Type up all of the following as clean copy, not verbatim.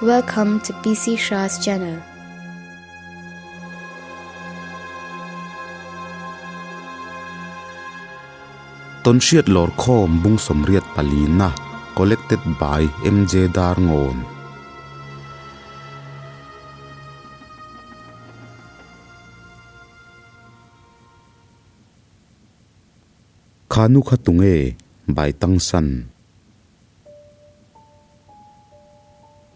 Welcome to PC Shah's channel. Tawnhriat Lawrkhawm Bung sawmriat palina Collected by MJ Darngawn. Kha nu kha tunge Bai Tang San.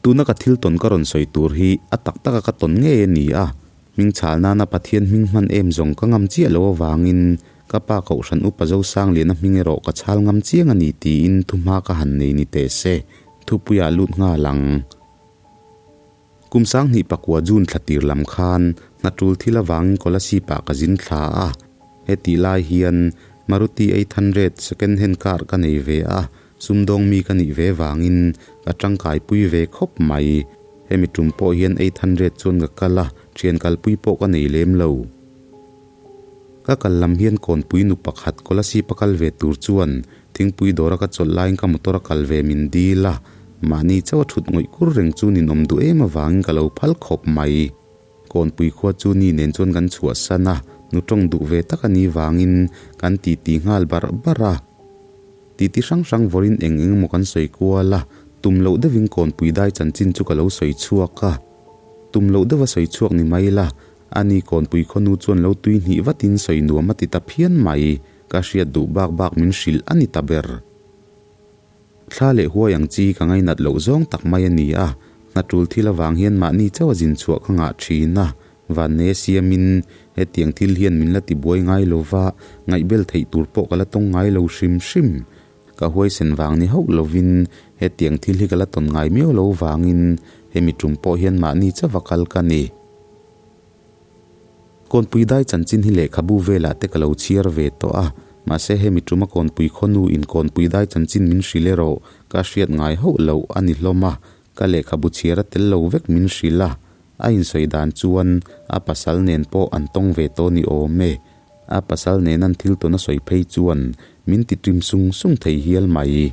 Tuna ka thil tawn ka rawn sawi tur hi a tak taka ka tawn ngei a ni a, hming chhal nana Pathian hming hman em zawng ka ngam chiah lo avangin ka pa Kohhran Upa Zosangliana hming erawh ka chhal ngam chiang a ni tiin thuhma ka han nei ni teh se, thupuiah lut nghal ang. Kum sanghnih pakua June thla tir lam khan hnatul thil avangin Kolasib-ah ka zin thla a, hetih lai hian Maruti 800 second hand car ka nei ve a, sumdawng mi ka nih ve vangin ka tangkaipui ve khawp mai. Hemi tum pawh hian 800 chuan ka kal a, thian kalpui pawh ka nei lem lo. Ka kal lam hian kawnpui nu pakhat Kolasib-a kal ve tur chuan thingpui dawra ka chawlh laiin ka motor a kal ve min dil a, mahni chauh a thut ngawih kur reng chu ninawm duh em avangin ka lo phal khawp mai. Kawnpui khua chu ni nen chuan kan chhuahsan a, nu tawng duh ve tak a nih vangin kan titi nghal barh barh a. Titi hrang hrang vawrin eng eng emaw kan sawi kual a, tum loh deuhin kawnpui dai chanchin chu ka lo sawi chhuak a. Tum loh deuha sawi chhuak ni mai la, Ani kawnpui khawnu chuan lo tui hnih vatin sawi nuam a ti ta phian mai, ka hriat duh bak bak min hrilh a ni ta ber. Thla leh huai ang chi ka ngainat loh zawng tak mai a ni a, hna tul thil avang hian mahni chauh a zin chhuah ka ngah thin a, Vanne siamin hetiang thil hian min la ti buai ngai lo va, ngaihbel theih tur pawh ka la tawng ngai lo hrim hrim. Ka huaisen vang ni hauh lovin hetiang thil hi ka la tawn ngai miau lo vangin hemi tum pawh hian mahni chauh a kal ka ni. Kawnpui dai chanchin hi lehkhabu velah te ka lo chhiar ve tawh a, mahse hemi tuma kawnpui khawnu in kawnpui dai chanchin min hrilh erawh ka hriat ngai hauh loh a ni hlawm a, ka lehkhabu chhiar a tel lo vek min hrilh a, a insawi dan chuan a pasal nen pawh an tawng ve tawh ni awm e. A pasal nen an thil tawn a sawi phei chuan min ti ṭim sung sung thei hial mai.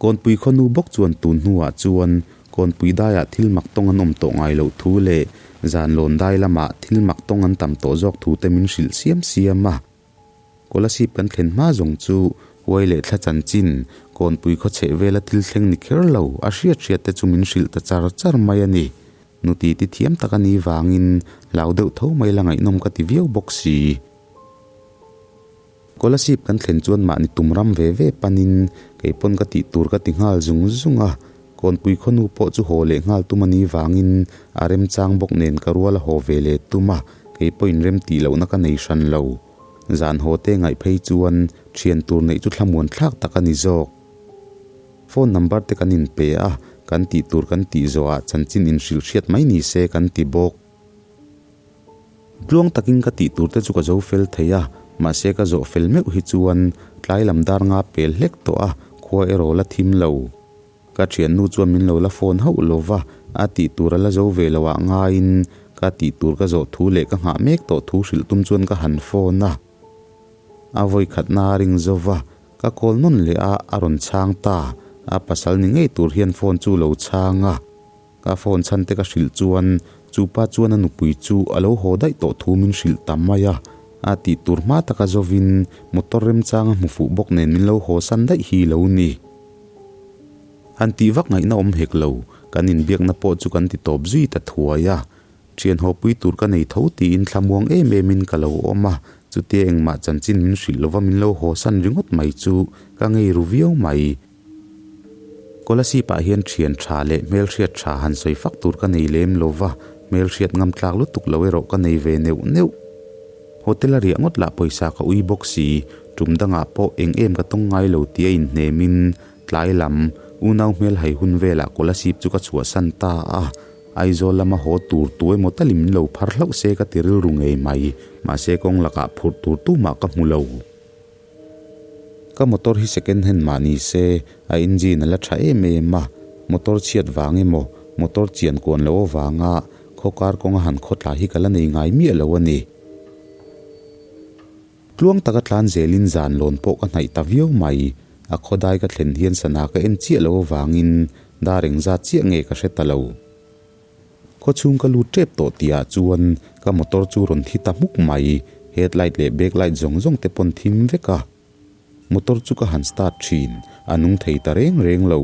Kawnpui khawnu bawk chuan tun hnuah chuan Kawnpui daiah thil mak tawng an awm tawh ngai loh thu leh zanlawn dai lamah thil mak tawng an tam tawh zawk thu te min hrilh siam siam a. Kolasib kan thlen hma zawng chu huai leh thla chanchin Kawnpui khaw chheh vela thil thleng ni kher lo a hriat hriat te chu min hrilh ta char char mai a ni. Nuti ti thiam tak a nih vangin hlau deuh tho mai la ngaihnawm ka ti viau bawk si. Kolasib kan thlen chuan mahni tum ram ve ve panin kei pawn ka tih tur ka ti nghal zung zung a, Kawnpui khawnu pawh chu haw leh nghal tum a nih vangin a remchang bawk nen ka rual a haw ve leh tum a, kei pawhin rem tih lohna ka nei hran lo. Zan haw te ngaih phei chuan thian tur neih chu thlamuan thlak tak a ni zawk. Phone number te kan inpe a, kan tih tur kan tih zawhah chanchin inhrilh hriat mai ni se kan ti bawk. Tluang takin ka tih tur te chu ka zo fel thei a, mahse ka zawh fel meuh hi chuan tlai lam dar nga pel hlek tawh a, khua erawh la thim lo. Ka thiannu chuan min lo la phone hauh lo va, a tih tur a la zo ve lo ah ngaiin ka tih tur ka zawh thu leh ka nghah mek tawh thu hrilh tum chuan ka han phone a. A vawi khatna a ring zo va, ka call nawn leh a, a rawn chhang ta. A pasal ni ngei tur hian phone chu lo chhang a. Ka phone chhan te ka hrilh chuan chu pa chuan a nupui chu a lo haw daih tawh thu min hrilh ta mai a, a tih tur hma taka zawin motor remchang a hmu fuh bawk nen min lo haw san daih hi lo ni. Han tih vak ngaihna awm hek lo, kan inbiakna pawh chu kan ti tawp zui ta thuai a, thian hawpui tur ka nei tho tiin thlamuang em em in ka lo awm a, chutia engmah chanchin min hrilh lova min lo haw san ringawt mai chu ka ngei ru viau mai. Kolasib-ah hian thian tha leh hmelhriat tha han sawi fak tur ka nei lem lo va, hmelhriat ngam tlak lutuk lo erawh ka nei ve neuh neuh. Hotel a riah ngawt lah pawisa ka ui bawk si, tum dangah pawh eng em ka tawng ngai lo tia inhnemin tlai lam unau hmel hai hun velah Kolasib chu ka chhuahsan ta a, Aizawl lama haw tur tu emaw talin min lo phar hlauh se ka ti rilru ngei mai, mahse kawng lakah phurh tur tumah ka hmu lo. Ka motor hi second hand mah ni se, a engine a la tha em em a, motor chhiat vang emaw, motor chian kuan loh avanga khaw kar kawnga han khawtla hi ka la nei ngai miah lo a ni. Tluang taka tlan zelin zan lawn pawh ka hnaih ta viau mai, a khawdai ka thlen hian sana ka en chiah loh avangin. Dar engzat chiah nge ka hre ta lo. Khawchhung ka lut tep tawh tihah chuan ka motor chu rawn thi ta hmuk mai. Headlight leh backlight zawng zawng te pawn thim vek a. Motor chu ka han start thin, a nung thei ta reng reng lo.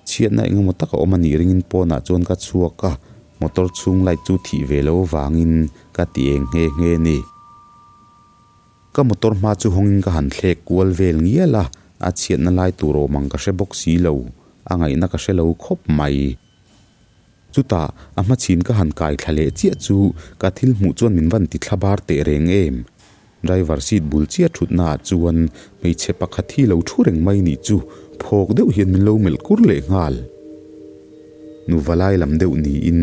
Chhiatna engemaw tak a awm a nih ringin pawnah chuan ka chhuak a, motor chhung light chu thih ve lo avangin ka ti eng nghe nghe ni. Ka motor hma chu hawngin ka han thlek kual vel ngial a, a chhiatna lai tur awm ang ka hre bawk si lo, a ngaihna ka hre lo khawp mai. Chutah a hmachhin ka han kai thla leh chiah chu ka thil hmuh chuan min van ti thla bar teh reng em. Driver seat bul chiah thutna ah chuan hmeichhe pakhat hi lo thu reng mai nih chu phawk deuh hian min lo melh kur leh nghal. Nuva lai lam deuh niin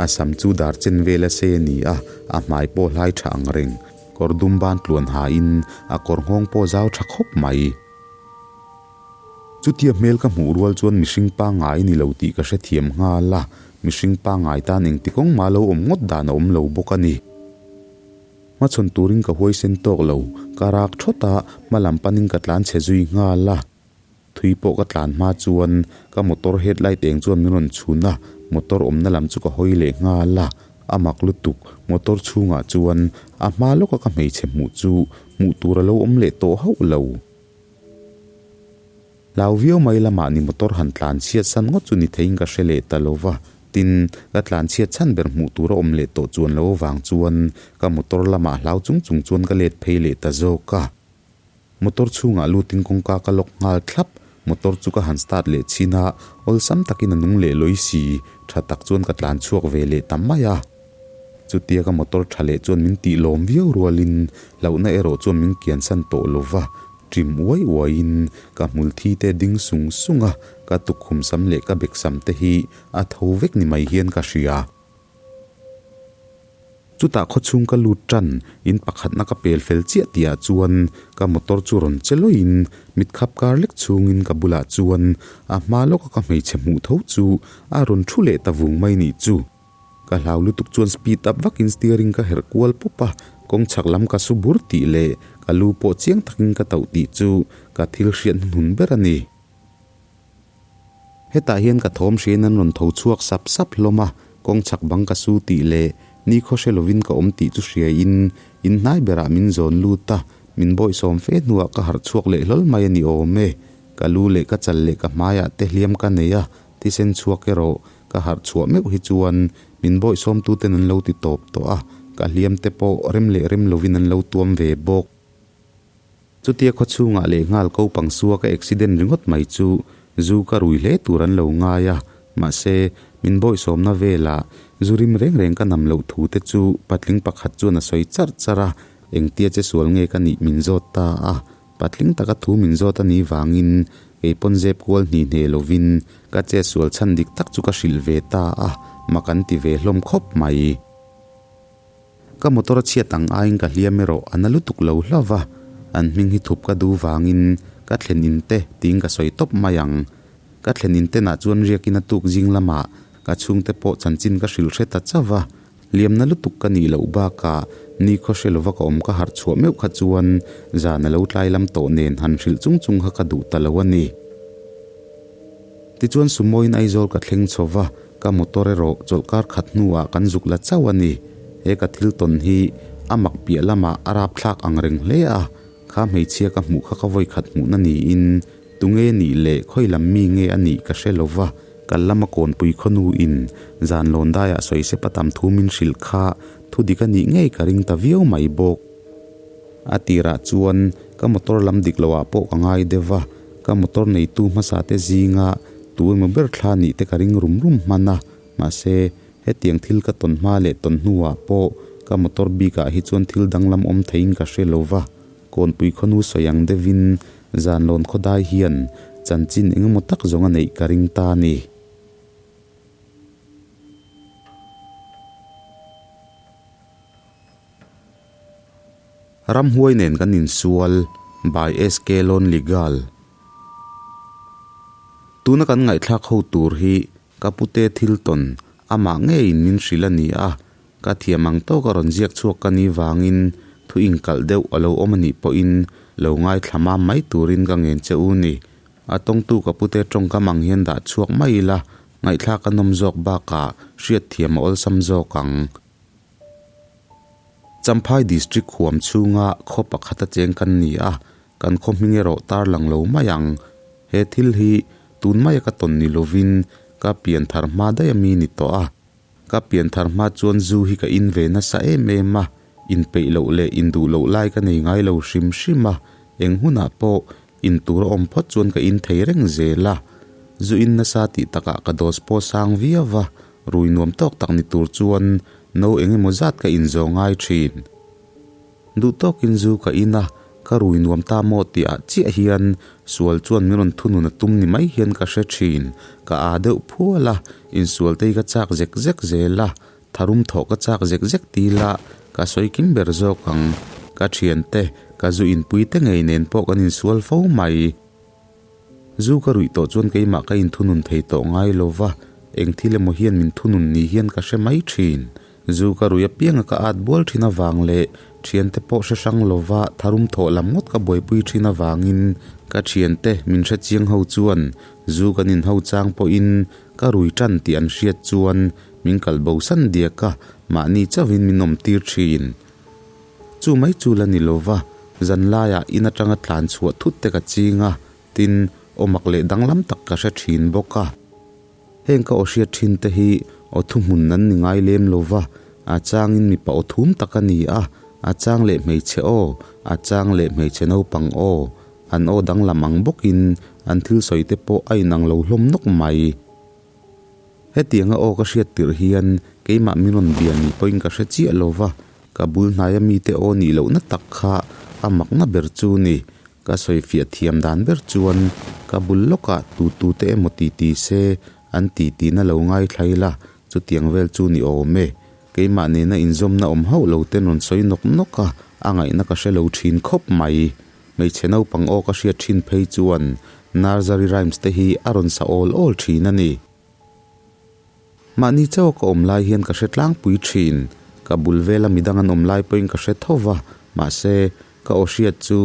a sam chu dar chen vel a se a ni a, a hmai pawh hlai tha ang reng. Kawr dum ban tluan hain a kawr nghawng pawh zau tha khawp mai. Chutia hmel ka hmuh rual chuan mihring pangngai ni lo tih ka hrethiam nghal a, mihring pangngai tan engti kawng mah lo awm ngawt dan a awm lo bawk a ni. Hmachhawn turin ka huaisen tawk lo, ka rak thawt a, hma lam panin ka tlan chhe zui nghal a. Thui pawh ka tlan hma chuan ka motor headlight eng chuan min rawn chhun a, motor awmna lam chu ka hawi leh nghal a, a mak lutuk, motor chhungah chuan a hma lawka ka hmeichhe hmuh chu hmuh tur a lo awm leh tawh hauh lo. Hlau viau mai lamah ni motor han tlan chhiat san ngawt chu ni theiin ka hre leh ta lo va, tin, ka tlan chhiat chhan ber hmuh tur a awm leh tawh chuan lo avang chuan ka motor lamah hlau chung chung chuan ka let phei leh ta zawk a. Motor chhungah lutin kawngka ka lock nghal thlap, motor chu ka han start leh chhin a, awlsam takin a nung leh lawi si, tha tak chuan ka tlan chhuak ve leh ta mai a. Chutia ka motor tha leh chuan min tih lawm viau rualin hlauhna erawh chuan min kiansan tawh lo va, ṭim uai uaiin ka hmul thi te ding sung sung a, ka tukkhum sam leh ka bek sam te hi a tho vek ni mai hian ka hria. Chutah khawchhung ka lut ṭan, in pakhatna ka pel fel chiah tihah chuan ka motor chu rawn che lawiin mit khap kar lek chhungin ka bulah chuan a hma lawka ka hmeichhe hmuh tho chu a rawn ṭhu leh ta vung mai nih chu. Ka hlau lutuk chuan speed up vakin steering ka herh kual pawp a, kawng chhak lam ka su bur tih leh ka lu pawh chiang takin ka tauh tih chu ka thil hriat hnuhnun ber a ni. Hetah hian ka thawm hriain an rawn tho chhuak sap sap hlawm a, kawng chhak bang ka su tih leh nikhaw hre lovin ka awm tih chu hriain in hnai berah min zawn lut a, min bawihsawm fe hnuah ka harh chhuak leh hlawl mai a ni awm e. Ka lu leh ka chal leh ka hmaiah te hliam ka nei a, thisen chhuak erawh ka harh chhuah meuh hi chuan min bawihsawmtuten an lo ti tawp tawh a, ka hliam te pawh rem leh rem lovin an lo tuam ve bawk. Chutia khaw chhungah leh nghal ko pangsua ka accident ringawt mai chu zu ka rui hle tur an lo ngai a, mahse min bawihsawmna velah zu rim reng reng ka nam loh thu te chu patling pakhat chuan a sawi charh charh a, engtia che sual nge ka nih min zawt ta a, patling taka thu min zawt a nih vangin kei pawn zep kual hni hne lovin ka che sual chhan dik tak chu ka hrilh ve ta a, mak an ti ve hlawm khawp mai. Ka motor a chhiat ang aiin ka hliam erawh a na lutuk lo hlauh va, an hming hi thup ka duh vangin ka thlen in te tiin ka sawi tawp mai ang. Ka thlen in tenah chuan riakin a tuk zing lamah ka chhungte pawh chanchin ka hrilh hre ta chauh va, hliam na lutuk ka nih loh bakah nikhaw hre lova ka awm ka harh chhuah meuh kha chuan zan a lo tlai lam tawh nen han hrilh chung chung kha ka duh ta lo a ni. Tichuan Sumoin Aizawl ka thleng chho va, Ka motor erawh chawlhkar khat hnuah kan zuk la chauh a ni. He ka thil tawn hi a mak piah lamah a rapthlak ang reng hle a, kha hmeichhia ka hmuh kha ka vawi khat hmuhna niin tunge nih leh khawi lam mi nge a nih ka hre lo va, kal lama kawnpui khawnu in zan lawn daiah sawi sep a tam thu min hrilh kha thu dik a nih ngei ka ring ta viau mai bawk. A tirah chuan ka motor lam dik loah pawh ka ngai deuh va, Ka motor neitu hmasa te zinga tu emaw ber thla nih te ka ring rum rum hman a, mahse hetiang thil ka tawn hma leh tawn hnuah pawh ka motor bikah hi chuan thil danglam awm theiin ka hre lo va, Kawnpui khawnu sawi ang deuhin zanlawn khawdai hian chanchin engemaw tak zawng a neih ka ring ta a ni. Ramhuai nen kan insual by SK Lonely Girl. Tuna kan ngaihthlak ho tur hi ka pute thil tawn amah ngeiin min hrilh a ni a, ka thiam ang tawka rawn ziak chhuak ka nih vangin thu inkalh deuh a lo awm a nih pawhin lo ngaithla mam mai turin ka ngen che u ni. A tawngtu ka pute tawngkam ang hian dah chhuak mai ila. Ngaihthlak a nawm zawk bakah hriatthiam a awlsam zawk ang. Champhai District huam chhunga khaw pakhata cheng kan ni a, kan khaw hming erawh tarlang lo mai ang. He thil hi tun maia ka tawn ni lovin ka pian thar hma daih a mi ni tawh a. Ka pian thar hma chuan zu hi ka in ve nasa em em a, inpeih loh leh induh loh lai ka nei ngai lo hrim hrim a, eng hunah pawh in tur a awm phawt chuan ka in thei reng zel a. Zu in nasa tih takah ka dose pawh sang viau va, rui nuam tawk tak ni tur chuan no eng emaw zat ka in zawh ngai thin. Duh tawkin zu ka in a, ka rui nuam ta maw tih ah chiah hian sual chuan min rawn thunun a tum ni mai hian ka hre thin. Ka aa deuh phual a, insual te hi ka chak zek zek zel a, tharum thawh ka chak zek zek ti ila ka sawi kim ber zawk ang. Ka thiante, ka zu inpui te ngei nen pawh kan insual fo mai. Zu ka ruih tawh chuan keimah ka inthunun thei tawh ngai lo va, eng thil emaw hian min thunun ni hian ka hre mai thin. Zu ka rui apianga ka at bual thin avang leh thiante pawh hre hrang lo va tharum thawh lam ngawt ka buaipui thin avangin ka thiante min hre chiang ho chuan zu kan inho chang pawhin ka rui tan tih an hriat chuan min kal bo san diak a, mahni chauhin min awm tir thin. Chu mai chu la ni lo va, zan laiah in atanga tlan chhuah thut te ka ching a, tin, awmak leh danglam tak ka hre thin bawk a. Heng ka aw hriat thin te hi aw thuhmun an ni ngai lem lo va, a changin mipa aw thum tak a ni a, a chang leh hmeichhe aw, a chang leh hmeichhe naupang aw, an aw danglam ang bawkin an thil sawi te pawh a inang lo hlawm nawk mai. Hetianga aw ka hriat tirh hian keimah min rawn bia ni pawhin ka hre chiah lo va, ka bul hnaia mite aw nih lohna tak kha a makna ber chu ni. Ka sawifiah thiam dan ber chuan ka bul lawkah tu tute emaw ti ti se an ti tihna lo ngaithla ila, chutiang vel chu ni awm e. Keimah nena inzawmna awm hauh lo ten rawn sawi nawk nawk a, a ngaihna ka hre lo thin khawp mai. Hmeichhe naupang aw ka hriat thin phei chuan Nursery rhymes te hi a rawn sa awl awl thin a ni. Mahni chauh ka awm lai hian ka hre tlangpui thin. Ka bul vela midang an awm lai pawhin ka hre tho va, mahse, ka aw hriat chu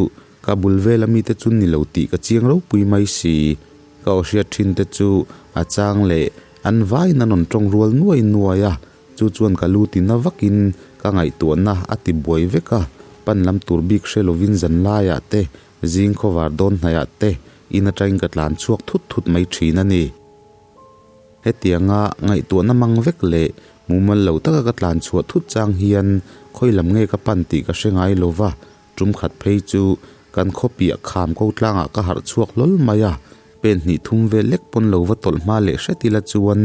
ka bul vela mite chu ni lo tih ka chiang ropui mai si. Ka aw hriat thin te chu a chang leh an vaiin an rawn tawng rual nuai nuai a, chu chuan ka lu tina vakin ka ngaihtuahna a ti buai vek a, pan lam tur bik hre lovin zan laiah te, zing khawvar dawn hnaihah te in atangin ka tlan chhuak thut thut mai thin a ni. Hetianga ngaihtuahna mang vek leh mumal lo taka ka tlan chhuah thut chang hian khawi lam nge ka pan tih ka hre ngai lo va, tum khat phei chu kan khawpiah kham ko tlangah ka harh chhuak hlawl mai a, pen hnih thum vel lek pawn lo va tawlh hma leh hret ila chuan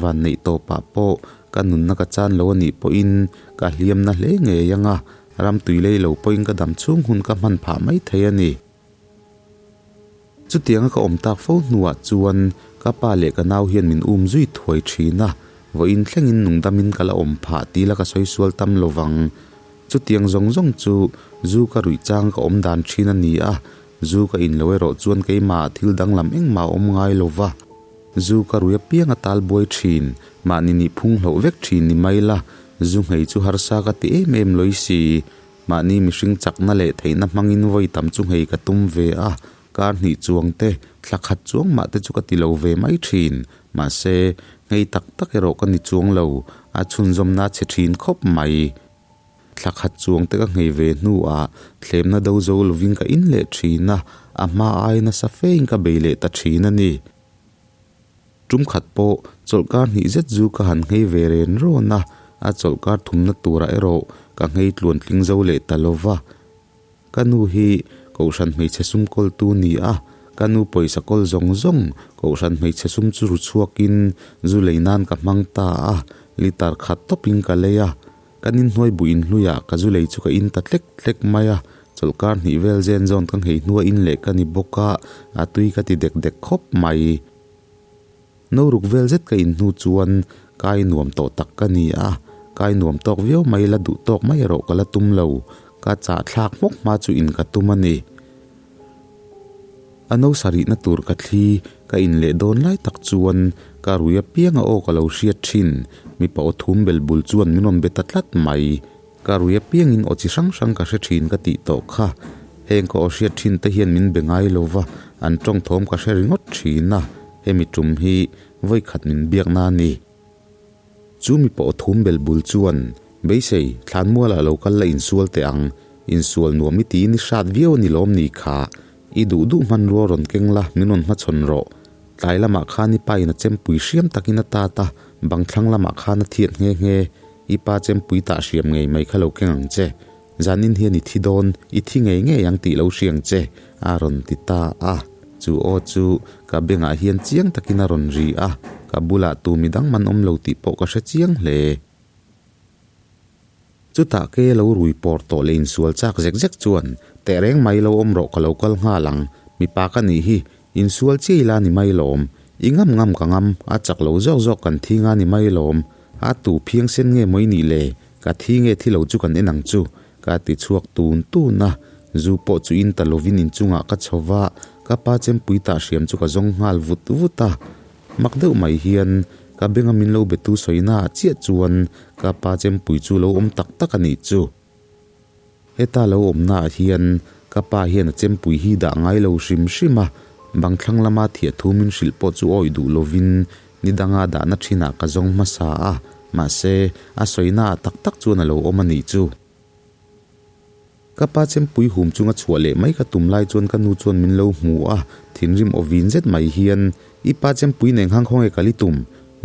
van neih tawpah pawh ka nunna ka chan lo a nih pawhin ka hliamna hle ngei ang a, ram tui lei lo pawhin ka dam chhung hun ka hman phah mai thei a ni. Chutianga ka awm tak fo hnuah chuan ka pa leh ka nau hian min um zui thuai thin a, vawiin thlengin nungdamin ka la awm phah tih la ka sawi sual tam lo vang. Chutiang zawng zawng chu zu ka ruih chang ka awm dan thin a ni a, zu ka in lo erawh chuan keimah thil danglam engmah a awm ngai lo va. Zu ka rui apiang a tal buai thin, mahni nih phung hloh vek thin ni mai la, zu nghei chu harsa ka ti em em lawih si. Mahni mihring chakna leh theihna hmangin vawi tam chu nghei ka tum ve a, kar hnih chuang te, thla khat chuang mah te chu ka ti lo ve mai thin. Mahse, nghei tak tak erawh ka ni chuang lo, a chhunzawmna a chhe thin khawp mai. Thla khat chuang te ka nghei ve hnuah thlemna do zo lovin ka in leh thin a, a hma ai nasa fein ka bei leh ta thin a ni. Tum khat pawh chawlhkar hnih zet zu ka han nghei ve ren rawn a, a chawlhkar thumna turah erawh ka nghei tluan tling zo leh ta lo va. Ka nu hi Kohhran hmeichhe sum kawltu ni a, ka nu pawisa kawl zawng zawng Kohhran hmeichhe sum chu ru chhuakin zu lei nan ka hmang ta a, litre khat tawpin ka lei a. Kan inhnuai buh inhluiah ka zu lei chu ka in ta tlek tlek mai a, chawlhkar hnih vel zen zawn ka nghei hnua in leh ka ni bawk a, a tui ka ti dek dek khawp mai. No ruk vel zet ka in hnu chuan kai nuam tawh tak ka ni a, kai nuam tawk viau mai la duh tawk mai erawh ka la tum lo, ka chah thlak hmawk hma chu in ka tum a ni. A no sarihna tur ka thli ka in leh dawn lai tak chuan ka rui apianga aw ka lo hriat thin, mipa aw thum bel bul chuan min rawn be ta tlat mai. Ka rui apiangin aw chi hrang hrang ka hre thin ka tih tawh kha. Heng ka aw hriat thin te hian min be ngai lo va, an tawng thawm ka hre ringawt thin a. Hemi tum hi vawi khat min biakna a ni. Chu mipa aw thum bel bul chuan, Beisei, thlanmualah lo kal la insual teh ang, insual nuam i tiin i hrat viau a ni lawm ni kha, i duh duh hmanrua rawn keng la min rawn hmachhawn rawh. Tlai lamah khan i pa in a chempui hriam takin a tat a, bang thlang lamah khan a thiat nghe nghe. I pa chempui tah hriam ngei mai kha lo keng ang che. Zanin hian i thi dawn, i thi ngei ngei ang tih lo hriang che, a rawn ti ta a. Chu aw chu ka bengah hian chiang takin a rawn ri a, ka bulah tu midang man awm lo tih pawh ka hre chiang hle. Chutah ke lo rui pawr tawh leh insual chak zek zek chuan, Tehreng mai lo awm rawh ka lo kal nghal ang, mipa ka nih hi, insual chiai la ni mai lawm, i ngam ngam ka ngam, a chak lo zawk zawk kan thi nga ni mai lawm, a tu phiang sen nge mawi nih le, ka thi nge thi lo chu kan en ang chu, ka ti chhuak tun tun a, zu pawh chu in ta lovin inchungah ka chho va, ka pa chempui tah hriam chu ka zawng nghal vut vut a. Mak deuh mai hian ka benga min lo betu sawina ah chiah chuan ka pa chempui chu lo awm tak tak a nih chu. Heta lo awmna ah hian ka pa hian a chempui hi dah ngai lo hrim hrim a, bang thlang lama thiah thu min hrilh pawh chu awih duh lovin ni danga dahna thinah ka zawng hmasa a, mahse a sawina ah tak tak chuan a lo awm a nih chu. Ka pa chempui hum chunga chhuah leh mai ka tum lai chuan ka nu chuan min lo hmu a, thinrim aw vin zet mai hian, I pa chempui neng hang khawnge kal i tum?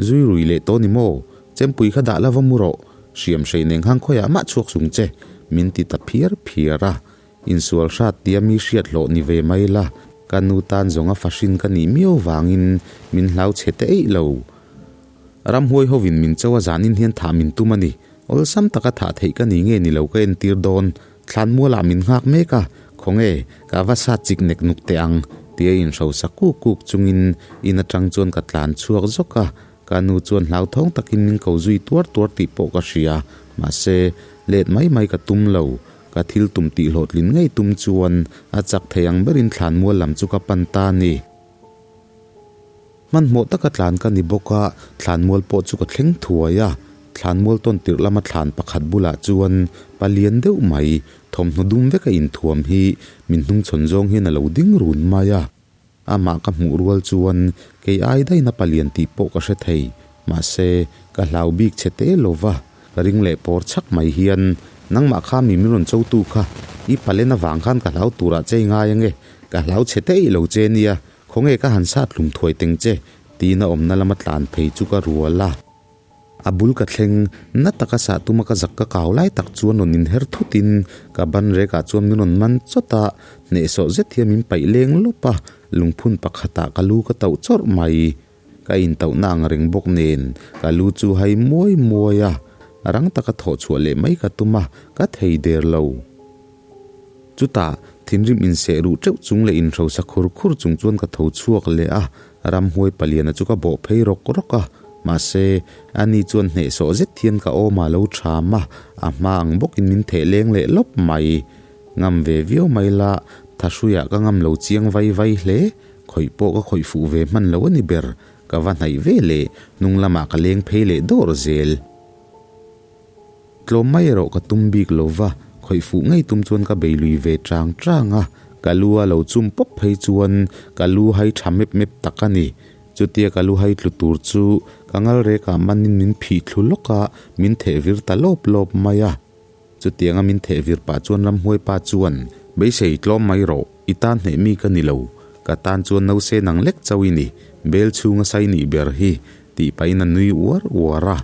Zui rui leh tawh ni maw? Chempui kha dah la va mu rawh, hriam hrei neng hang khawiah mah chhuak sung che, min ti ta phiar phiar a. Insual hrat tia mi hriat hlawh ni ve mai la, ka nu tan zawnga fahrin ka nih miau vangin min hlau chhe te eih lo. Ramhuai hovin min cho a zanin hian thah min tum a ni. Awlsam taka thah theih ka ni nge ni lo ka entir dawn. Thlanmualah min nghak mek a, khawnge, ka va sat chik nek nuk teh ang, tia inhrosa kuk kuk chungin in atang chuan ka tlan chhuak zawk a. Ka nu chuan hlauthawng takin min ko zui tuar tuar tih pawh ka hria. Mahse, let mai mai ka tum lo. Ka thil tum tih hlawhtlin ngei tum chuan a chak thei ang berin thlanmual lam chu ka pan ta a ni. Hmanhmawh taka tlan ka ni bawk a, thlanmual pawh chu ka thleng thuai a. Thlanmual tawn tirh lama thlan pakhat bulah chuan palian deuh mai, thawmhnaw dum veka inthuam hi min hnungchhawn zawng hian a lo ding run mai a. Amah ka hmuh rual chuan kei ai daihna palian tih pawh ka hre thei, mahse ka hlau bik che te lo va. Ka ring leh pawr chhak mai hian nangmah kha mi min rawn chotu kha i palen avang khan ka hlau turah che i ngai ange, ka hlau che te i lo che nia, Khawnge ka han sat hlum thuai teng che? tiin a awmna lama tlan phei chu ka rual a. A bul ka thleng, na taka sah tuma ka zak ka kau lai tak chuan rawn inher thutin ka ban rekah chuan min rawn man chawt a, hnehsawh zet hian min paih leng lawp a, lungphun pakhatah ka lu ka tauh chawrh mai. Ka intauhna ang reng bawk nen ka lu chu hai muai muai a, rang taka thawh chhuah leh mai ka tum a, ka thei der lo. Chutah, thinrim inseh ruh teuh chung leh inhrosa khur khur chung chuan ka tho chhuak leh a, ramhuai paliana chu ka bawh phei rawk rawk a. Mahse, ani chuan hnehsawh zet hian ka awm a lo ṭham a, a hma ang bawkin min theh leng leh lawp mai. Ngam ve viau mai la, thahruiah ka ngam lo chiang vai vai hle. Khawih pawh ka khawih fuh ve hman lo a ni ber, ka va hnaih ve leh hnung lamah ka leng phei leh dawr zel. Tlawm mai erawh ka tum bik lo va, khawih fuh ngei tum chuan ka bei lui ve chang chang a, ka lu a lo chum pawp phei chuan ka lu hai tha mep mep tak a ni. Chutia ka lu hai tlu tur chu ka ngal rekah manin min phih thlu lawk a, min theh vir ta lawp lawp mai a. Chutianga min theh vir pah chuan ramhuai pa chuan, Beisei tlawm mai rawh, i tan hneh mi ka ni lo, ka tan chuan nause nang lek chauh i ni, bel chhunga sai nih ber hi, tih pahin a nui uar uar a.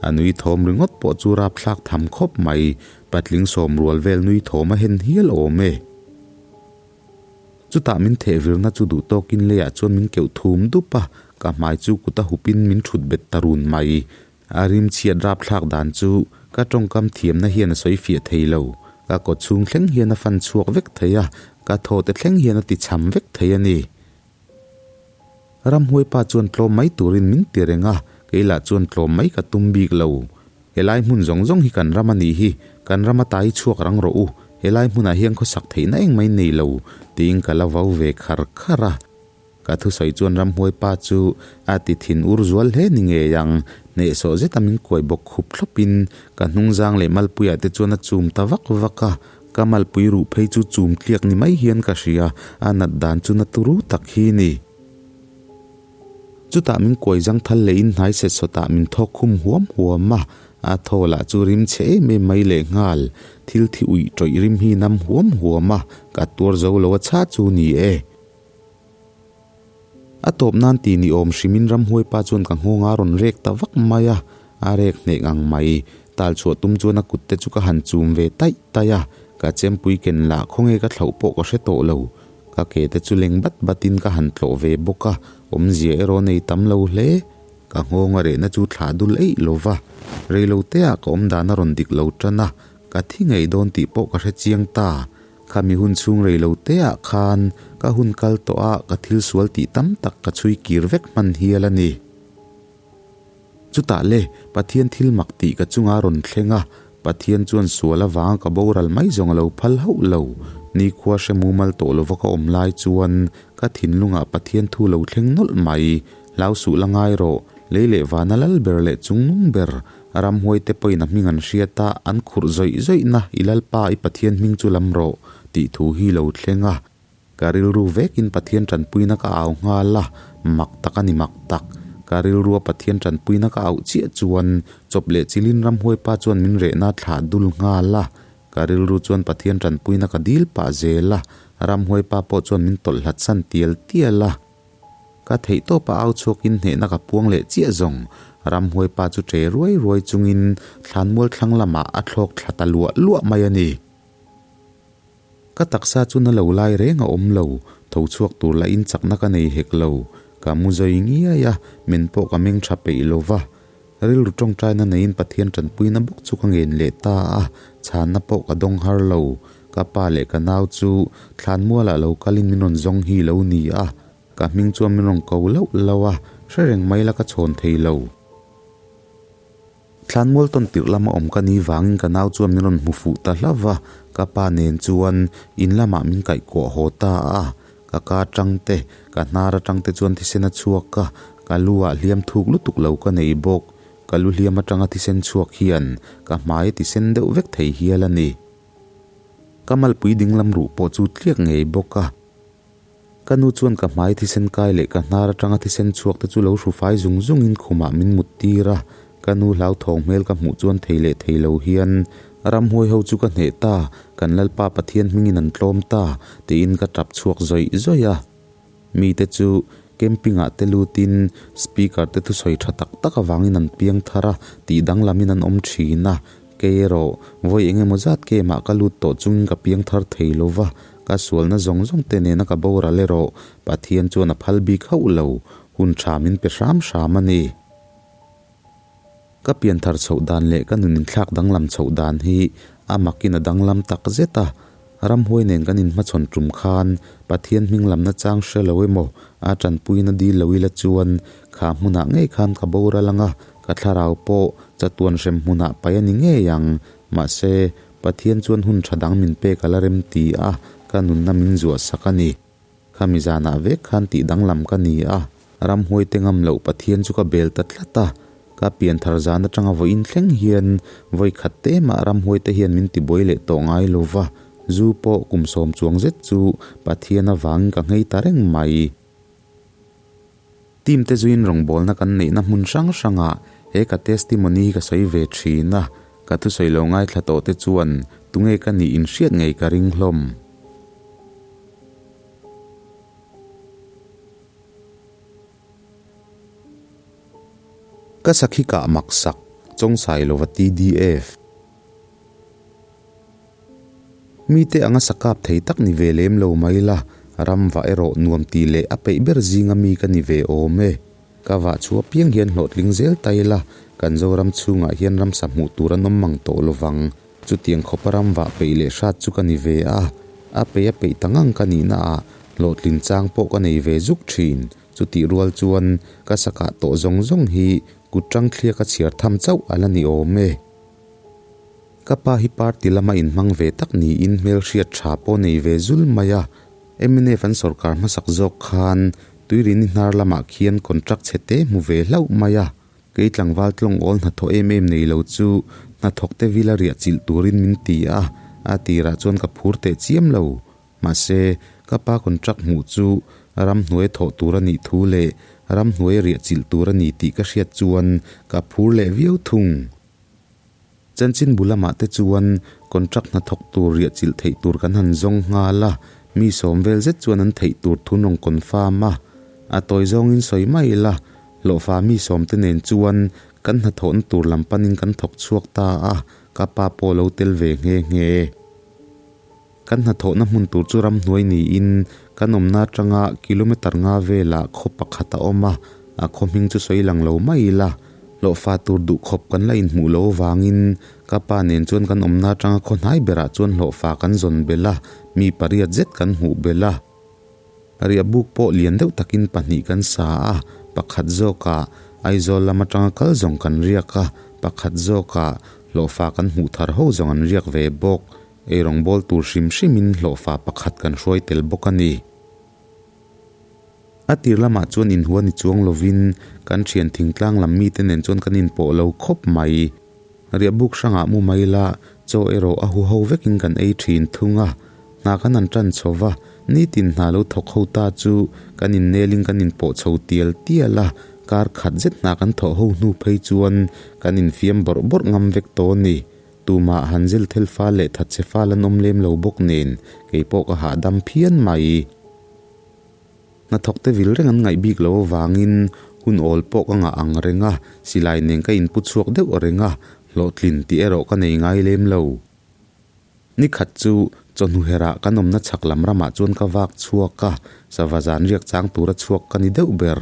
A nui thawm ringawt pawh chu rapthlak tham khawp mai, patling sawm rual vel nui thawm a hen hial awm e. Chutah min theh virna chu duh tawkin leiah chuan min keuh thum dup a, ka hmai chu kut a hupin min thut bet ta run mai. A rim chhiat rapthlak dan chu ka tawngkam thiamna hian a sawi fiah thei lo, ka kaw chhung thleng hian a fan chhuak vek thei a, ka thaw te thleng hian a ti cham vek thei a ni. Ramhuai pa chuan tlawm mai turin min ti reng a, kei lah chuan tlawm mai ka tum bik lo. Helai hmun zawng zawng hi kan ram a nih hi, kan ram ata hi chhuak rang rawh u, helai hmunah hian khawsak theihna eng mai nei lo, tiin ka la vau ve khar khar a. Ka thusawi chuan ramhuai pa chu a ti thin ur zual hle ni ngei ang, hnehsawh zeta min kuai bawk khup thlawpin ka hnungzang leh malpuiah te chuan a chum ta vak vak a. Ka malpui ruh phei chu chum tliak ni mai hian ka hria, a nat dan chu na turu tak hi ni. Chutah min kuai zangthal lehin hnai set sawtah min thawk khum huam huam a, a thaw lah chu rim chhe em em mai lehnghal. Thil thi uih tawih rim hi nam huam huam a, ka tuar zo lo a chha chu ni e. A tawp nan ti ni awm hrimin ramhuai pa chuan ka nghawng a rawn rek ta vak mai a, a rek hneh ngang mai. Tal chhuah tum chuan a kut te chu ka han chum ve taih taih a, ka chempui ken lah khawnge ka thlauh pawh ka hre tawh lo. Ka ke te chu leng bat batin ka han tlawh ve bawk a, awmzia erawh nei tam lo hle. Ka nghawng a rehna chu thlah dul eih lo va, reiloteah ka awmdan a rawn dik lo tan a, ka thi ngei dawn tih pawh ka hre chiang ta. Khami hun chhung reilo teah khan ka hun kal tawh a ka thil sual tih tam tak ka chhui kir vek hman hial a ni. Chutah le, Pathian thil mak tih ka chunga rawn thleng a, Pathian chuan sual avanga ka boral mai zawng a lo phal hauh lo. Nikhua hre mumal tawh lova ka awm lai chuan ka thinlungah Pathian thu lo thleng nawlh mai. Hlau suh la ngai rawh, lei leh vana lal ber leh chungnung ber, ramhuai te pawhin a hming an hriat a, an khurh zawih zawihna i Lalpa i Pathian hming chu lam rawh, tih thu hi lo thleng a. Ka rilru vekin Pathian tanpuina ka au nghal a, mak tak a ni mak tak. Ka rilrua Pathian tanpuina ka auh chiah chuan chawp leh chilin ramhuai pa chuan min rehna thlah dul nghal a. Ka rilru chuan Pathian tanpuina ka dil pah zel a, ramhuai pa pawh chuan min tawlh hlat san tial tial a. Ka theih tawpa au chhuakin hnehna ka puang leh chiah zawng. Ramhuai pa chu ṭe ruai ruai chungin thlanmual thlang lamah a thlawk thla ta luah luah mai a ni. Ka taksa chu na lo lai reng a awm lo, tho chhuak tur lahin chakna ka nei hek lo. Ka mu zawi ngiai a, men pawh ka meng tha peih lo va. Rilru tawngtaina neiin Pathian tanpuina bawk chu ka ngen leh ta a, chhanna pawh ka dawng har lo. Ka pa leh ka nau chu thlanmualah lo kalin min rawn zawng hi lo ni a, ka hming chuan min rawn ko lauh lauh a, hre reng mai la ka chhawn thei lo. Thlanmual tawn tirh lama awm ka ni vangin ka nau chuan min rawn hmu fuh ta hlauh va, ka pa nen chuan in lamah min kaihkuah haw ta a. Ka ka atang te, ka hnar atang te chuan thisen a chhuak a, ka lu ah hliam thuk lutuk lo ka nei bawk. Ka lu hliam atanga thisen chhuak hian ka hmai a ti sen deuh vek thei hial a ni. Ka malpui dinglam ruh pawh chu tliak ngei bawk a. Ka nu chuan ka hmai thisen kai leh ka hnar atanga thisen chhuak te chu lo hru fai zung zungin khumah min mut tir a, ka nu hlauthawng hmel ka hmuh chuan thei leh thei lo hian ramhuai ho chu ka hneh ta, kan Lalpa Pathian hmingin an tlawm ta, tiin ka tap chhuak zawih zawih a. Mite chu camping ah te lutin speaker te thusawi tha tak tak avangin an piang thar a, tih danglamin an awm thin a, Kei erawh, vawi eng emaw zat kemah ka lut tawh chungin ka piang thar thei lo va, ka sualna zawng zawng te nena ka boral erawh Pathian chuan a phal bik hauh lo, hun tha min pe hram hram a ni. Ka pian thar chhoh dan leh ka nun inthlak danglam chhoh dan hi a makin a danglam tak zet a, ramhuai nen kan inhmachhawn tum khan Pathian hming lamna chang hre lo emaw a tanpuina dil lo ila chuan kha hmunah ngei khan ka boral ang a, Ka thlarau pawh chatuan hrem hmunah pai a ni ngei ang. Mahse, Pathian chuan hun tha dang min pek a la rem ti a, ka nunna min zuah sak a ni. Khami zanah vek khan tih danglam ka ni a, ramhuai te ngam loh Pathian chu ka bel ta tlat a. Ka pian thar zan atanga vawiin thleng hian vawi khat te mah ramhuai te hian min tibuai leh tawh ngai lo va, zu pawh kum sawm chuang zet chu Pathian avangin ka nghei ta reng mai. Team te zuiin rawngbawlna kan neihna hmun hrang hrangah he ka testimony hi ka sawi ve thin a, ka thusawi lo ngaithla tawh te chuan tunge ka nih inhriat ngei ka ring hlawm. Ka sakhi kah maksak, Chawngsailova TDF. Mite anga sakap thei tak ni ve lem lo mai la, ram vah erawh nuam tih leh a peih ber zinga mi ka ni ve awm e. Ka vah chu apiang hian hlawhtling zel ta ila, kan Zoram chhungah hian ramsa hmuh tur an awm mang tawh lovang. Chutiang khawpa ram vah peih leh hrat chu ka ni ve a, a peih a peih ta ngang ka nihna ah hlawhtlin chang pawh ka nei ve zuk thin. Chutih rual chuan ka sakah tawh zawng zawng hi kut tang thliak a chhiar tham chauh a la ni awm e. Ka pa hi party lama inhmang ve tak niin hmelhriat tha pawh nei ve zul mai a. Mnf an sawrkar hmasak zawk khan Tuirini hnar lamah khian contract chhe te hmu ve hlauh mai a. Kei tlangval tlawng awl hnathawh em em nei lo chu hnathawk te vila riah chilh turin min ti a, a tirah chuan ka phur teh chiam lo. Mahse, ka pa contract hmuh chu ramhnuai thawh tur a nih thu leh Ramhnuai riah chilh tur a ni tih ka hriat chuan ka phur leh viau thung. Chanchin bu lamah te chuan contract hnathawk tur riah chilh theih tur kan han zawng nghal a, mi sawm vel zet chuan an theih tur thu nawng confirm a. A tawi zawngin sawi mai ila, hlawhfa mi sawm te nen chuan kan hnathawhna tur lam panin kan thawk chhuak ta a, ka pa pawh lo tel ve nghe nghe. Kan hnathawhna hmun tur chu ramhnuai niin kan awmna atanga kilometer nga velah khaw pakhat a awm a, a khaw hming chu sawi lang lo mai ila, hlawhfa tur duh khawp kan la inhmuh lo avangin ka pa nen chuan kan awmna atanga khaw hnai berah chuan hlawhfa kan zawn belh a, mi pariat zet kan hmuh belh a. Riahbuk pawh lian deuh takin pahnih kan sa a, pakhat zawkah Aizawl lam atanga kal zawng kan riak a, pakhat zawkah hlawhfa kan hmuh thar ho zawng an riak ve bawk. Eirawngbawl tur hrim hrimin hlawhfa pakhat kan hruai tel bawk a ni. A tir lamah chuan inhua ni chuang lovin kan thian thingtlang lam mite nen chuan kan inpawh lo khawp mai. Riahbuk hrangah mu mai la, chaw erawh a huho vekin kan ei thin thung a. Hna kan han tan chho va, nitin hna lo thawk ho ta chu kan innelin kan inpawh chho tial tial a, kar khat zet hna kan thawh ho hnu phei chuan kan infiam bawrh bawrh ngam vek tawh a ni. Tumah han zil thel fal leh thatchhe fal an awm lem lo bawk nen, kei pawh ka hahdam phian mai. Hnathawkte vil reng an ngaih bik lo avangin hun awl pawh ka ngah ang reng a, silai nen ka inpu chhuak deuh reng a, hlawhtlin tih erawh ka nei ngai lem lo. Ni khat chu chawhnu herah kan awmna chhak lam ramah chuan ka vak chhuak a, sava zan riak chang tura chhuak ka ni deuh ber.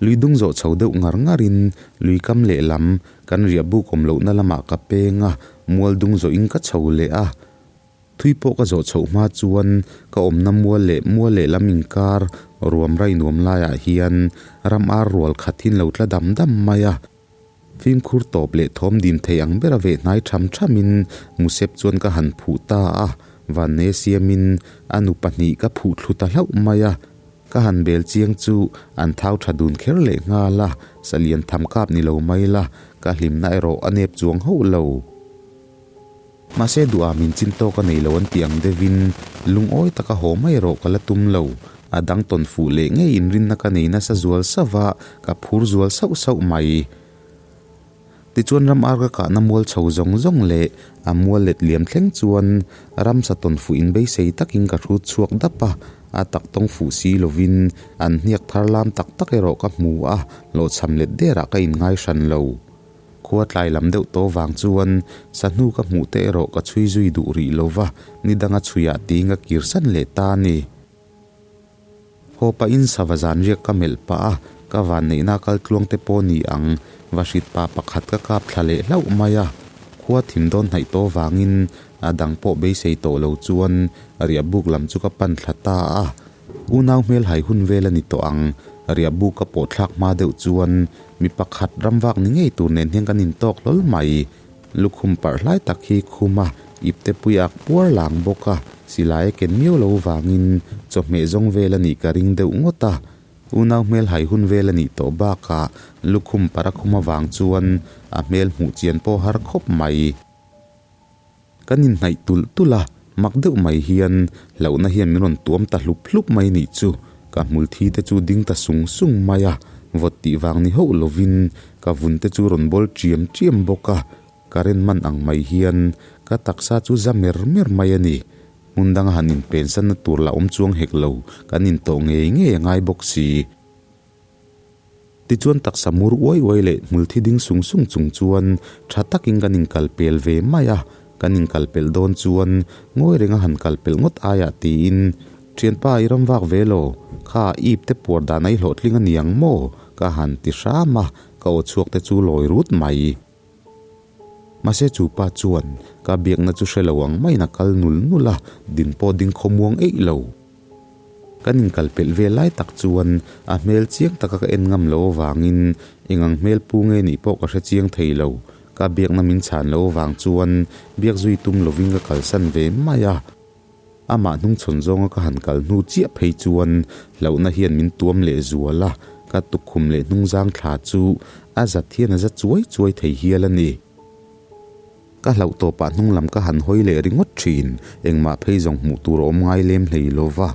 Lui dung zawh chho deuh ngar ngarin lui kam lehlam kan riah buk awm lohna lamah ka peng a, mual dung zawhin ka chho leh a. Thui pawh ka zawh chhoh hma chuan ka awmna mual leh mual lehlam inkar ruam rai nuam laiah hian ram ar rual khat hi an lo tla dam dam mai a. Fimkhur tawp leh thawm dim thei ang bera veh hnai tham thamin Musep chuan ka han phuh ta a, Vanne siamin a nu pahnih ka phuh thlu ta hlauh mai a. Ka han bel chiang chu an thau tha dun kher leh nghal a, salian tham kap ni lo mai la, ka hlimna erawh a nep chuang hauh lo. Mahse duha min chin tawk a nei lo an tih ang deuhin lungawi taka haw mai erawh ka la tum lo. A dang tawn fuh leh ngei inrinna ka nei nasa zual sauh a, ka phur zual sauh sauh mai. Tichuan ram ar ka kahna mual chho zawng zawng leh a mual let liam thleng chuan ramsa tawn fuh in beisei takin ka hrut chhuak dap a, a tak tawng fuh si lovin an hniak thar lam tak tak erawh ka hmu a, hlawhchham let derah ka inngai hran lo. Khua tlai lam deuh tawh vang chuan sahnu ka hmuh te erawh ka chhui zui duh rih lo va, ni danga chhuiah tiin ka kirsan leh ta a ni. Haw pahin sava zan riak ka melh pah a, ka vanneihna kal tluang te pawh ni ang, va hrit pa pakhat ka kap thla leh hlauh mai a. Khua thim dawn hnaih tawh vangin a dang pawh beisei tawh lo chuan riahbuk lam chu ka pan thla ta a. Unau hmel hai hun vel a ni tawh ang, riahbuk ka pawh thlak hma deuh chuan mi pakhat ramvak ni ngei tur nen hian kan intawk hlawl mai. Lukhum parh hlai tak hi khum a, ipte pui ak puar lang bawk a, silai a ken miau lo vangin chawhmeh zawng vel a nih ka ring deuh ngawt a. Unau hmel hai hun vel a nih tawh bakah lukhum parh a khum avang chuan a hmel hmuh chian pawh har khawp mai. Kan inhnaih tulh tulh a, mak deuh mai hian hlauhna hian min rawn tuam ta hlup hlup mai nih chu. Ka hmul thi te chu ding ta sung sung mai a, vawt tih vang ni hauh lovin ka vun te chu rawn bawl chiam chiam bawk a, current man ang mai hian ka taksa chu za mer mer mai a ni. Hmun danga han inpensanna tur la awm chuang hek lo, kan intawh ngei ngei a ngai bawk si. Tichuan taksa mur uai uai leh hmul thi ding sung sung chung chuan tha takin kan inkal pel ve mai a, kan inkal pelh dawn chuan ngawi renga han kal pelh ngawt aiah tiin, Thianpa i ram vak ve lo, kha ip te puar dan a i hlawhtling a ni ang maw? ka han ti hram a, ka aw chhuak te chu lawi rut mai. Mahse chu pa chuan ka biakna chu hre lo ang maiin a kal nul nul a, din pawh ding khawmuang eih lo. Kan inkal pelh ve lai tak chuan a hmel chiang taka ka en ngam lo avangin eng ang hmel pu nge nih pawh ka hre chiang thei lo. Ka biakna min chhan lo avang chuan biak zui tum lovin ka kalsan ve mai a. Amah hnungchhawn zawnga ka han kal hnu chiah phei chuan hlauhna hian min tuam leh zual a, ka tukkhum leh hnungzang thla chu a zat hian a za chuai chuai thei hial a ni. Ka hlauh tawpah hnung lam ka han hawi leh ringawt thin, engmah phei zawng hmuh tur a awm ngai lem hlei lo va.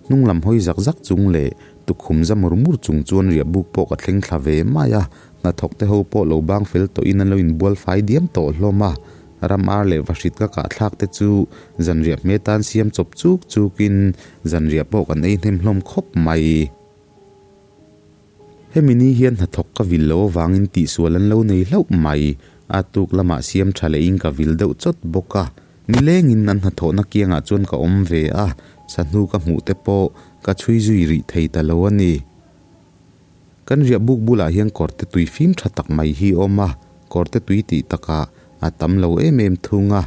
Hnung lam hawi zak zak chung leh Tukhum za mur mur chung chuan riah buk pawh ka thleng thla ve mai a, hnathawk te ho pawh lo bang fel tawhin an lo inbual fai diam tawh hlawm a. Ram ar leh vahrit ka kah thlak te chu zanriah hme tan siam chawp chuk chukin zanriah pawh kan ei hnem hlawm khawp mai. Hemi ni hian hnathawk ka vil lo avangin tihsual an lo nei hlauh mai. A tuk lamah siam tha lehin ka vil deuh chawt bawk a. Nilengin an hnathawhna kiangah chuan ka awm ve a, sahnu ka hmuh te pawh ka chhui zui rih thei ta lo a ni. Kan riah buk bulah hian kawrte tui fim tha tak mai hi a awm a, kawrte tui tih takah a tam lo em em thung a,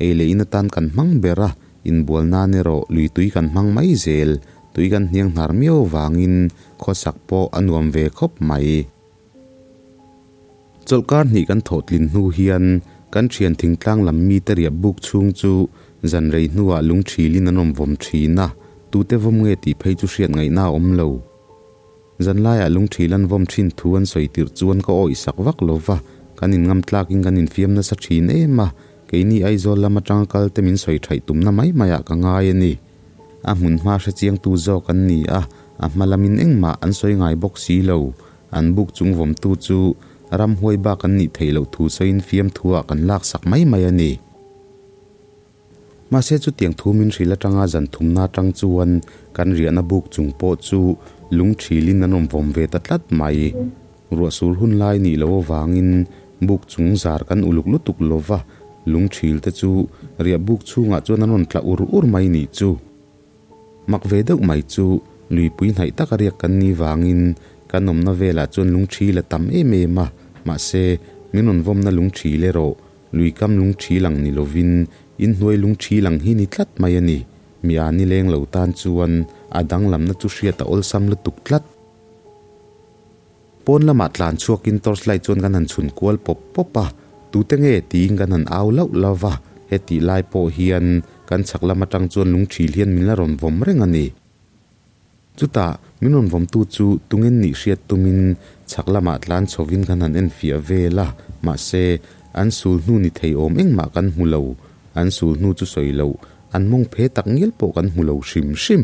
ei leh in atan kan hmang ber a, inbual nan erawh lui tui kan hmang mai zel, tui kan hniang hnar miau vangin khawsak pawh a nuam ve khawp mai. Chawlhkar hnih kan thawh tlin hnu hian kan thian thingtlang lam mite riah buk chhung chu zan rei hnuah lung thilin an awm vawm thin a, tute vawm nge tih phei chu hriat ngaihna a awm lo. Zan laiah lung thil an vawm thin thu an sawi tirh chuan ka awih sak vak lo va, kan inngam tlakin kan infiam nasa thin em a, keini Aizawl lam atanga kal te min sawi thaih tumna mai maiah ka ngai a ni. A hmun hma hre chiangtu zawk an ni a, a hma lamin engmah an sawi ngai bawk si lo. An buk chung vawmtu chu ramhuai bak an nih theih loh thu sawiin fiamthuah kan laksak mai mai a ni. Mahse chutiang thu min hrilh atanga zan thumna atang chuan kan riahna buk chung pawh chu lung thilin an awm vawm ve ta tlat mai. Ruah sur hun lai nih loh avangin buk chung zar kan uluk lutuk lova, lung thil te chu riah buk chhungah chuan an rawn tla ur ur mai nih chu. Mak ve deuh mai chu luipui hnaih taka riak kan nih vangin kan awmna velah chuan lung thil a tam em em a, mahse min rawn vawmna lung thil erawh Lui kam lung thi lang ni lovin inhnuai lung thi lang hi ni tlat mai a ni. Mi a ni leng lo tan chuan a danglamna chu hriat a awlsam lutuk tlat. Pawn lamah tlan chhuakin torchlight chuan kan han chhun kual pawp pawp a, tute nge tiin kan han au lauh lauh va, hetih lai pawh hian kan chhak lam atang chuan lung thil hian min la rawn vawm reng a ni. Chutah, min rawn vawmtu chu tungen nih hriat tumin chhak lamah tlan chhovin kan han enfiah vel a, mahse, an sul hnu ni thei awm engmah kan hmu lo. An sul hnu chu sawi loh, an mawng phe tak ngial pawh kan hmu lo hrim hrim.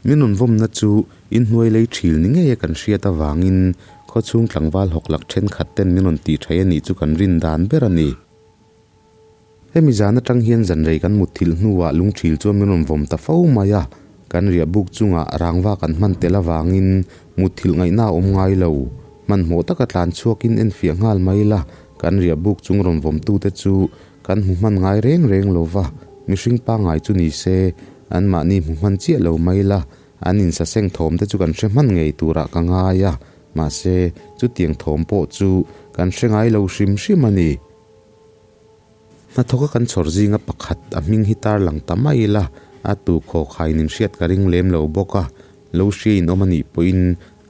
Min rawn vawmna chu inhnuai lei thil ni ngeia kan hriat avangin khawchhung tlangval hawklak thenkhat ten min rawn tih thei a nih chu kan rin dan ber a ni. Hemi zan atang hian zanrei kan mutthilh hnuah lungthil chuan min rawn vawm ta fo mai a, kan riah buk chungah rangva kan hman tel avangin mutthilh ngaihna a awm ngai lo. Hmanhmawh taka tlan chhuakin enfiah nghal mai la, kan riah buk chung rawn vawmtute chu kan hmu hman ngai reng reng lo va, mihring pangngai chu ni se anmahni hmu hman chiah lo mai la, an insaseng thawm te chu kan hre hman ngei turah ka ngai a, mahse chutiang thawm pawh chu kan hre ngai lo hrim hrim a ni. Hnathawka kan chhawr zinga pakhat a hming hi tar lang ta mai ila, a tu khaw khain in hriat ka ring lem lo bawk a, lo hria in awm a nih pawhin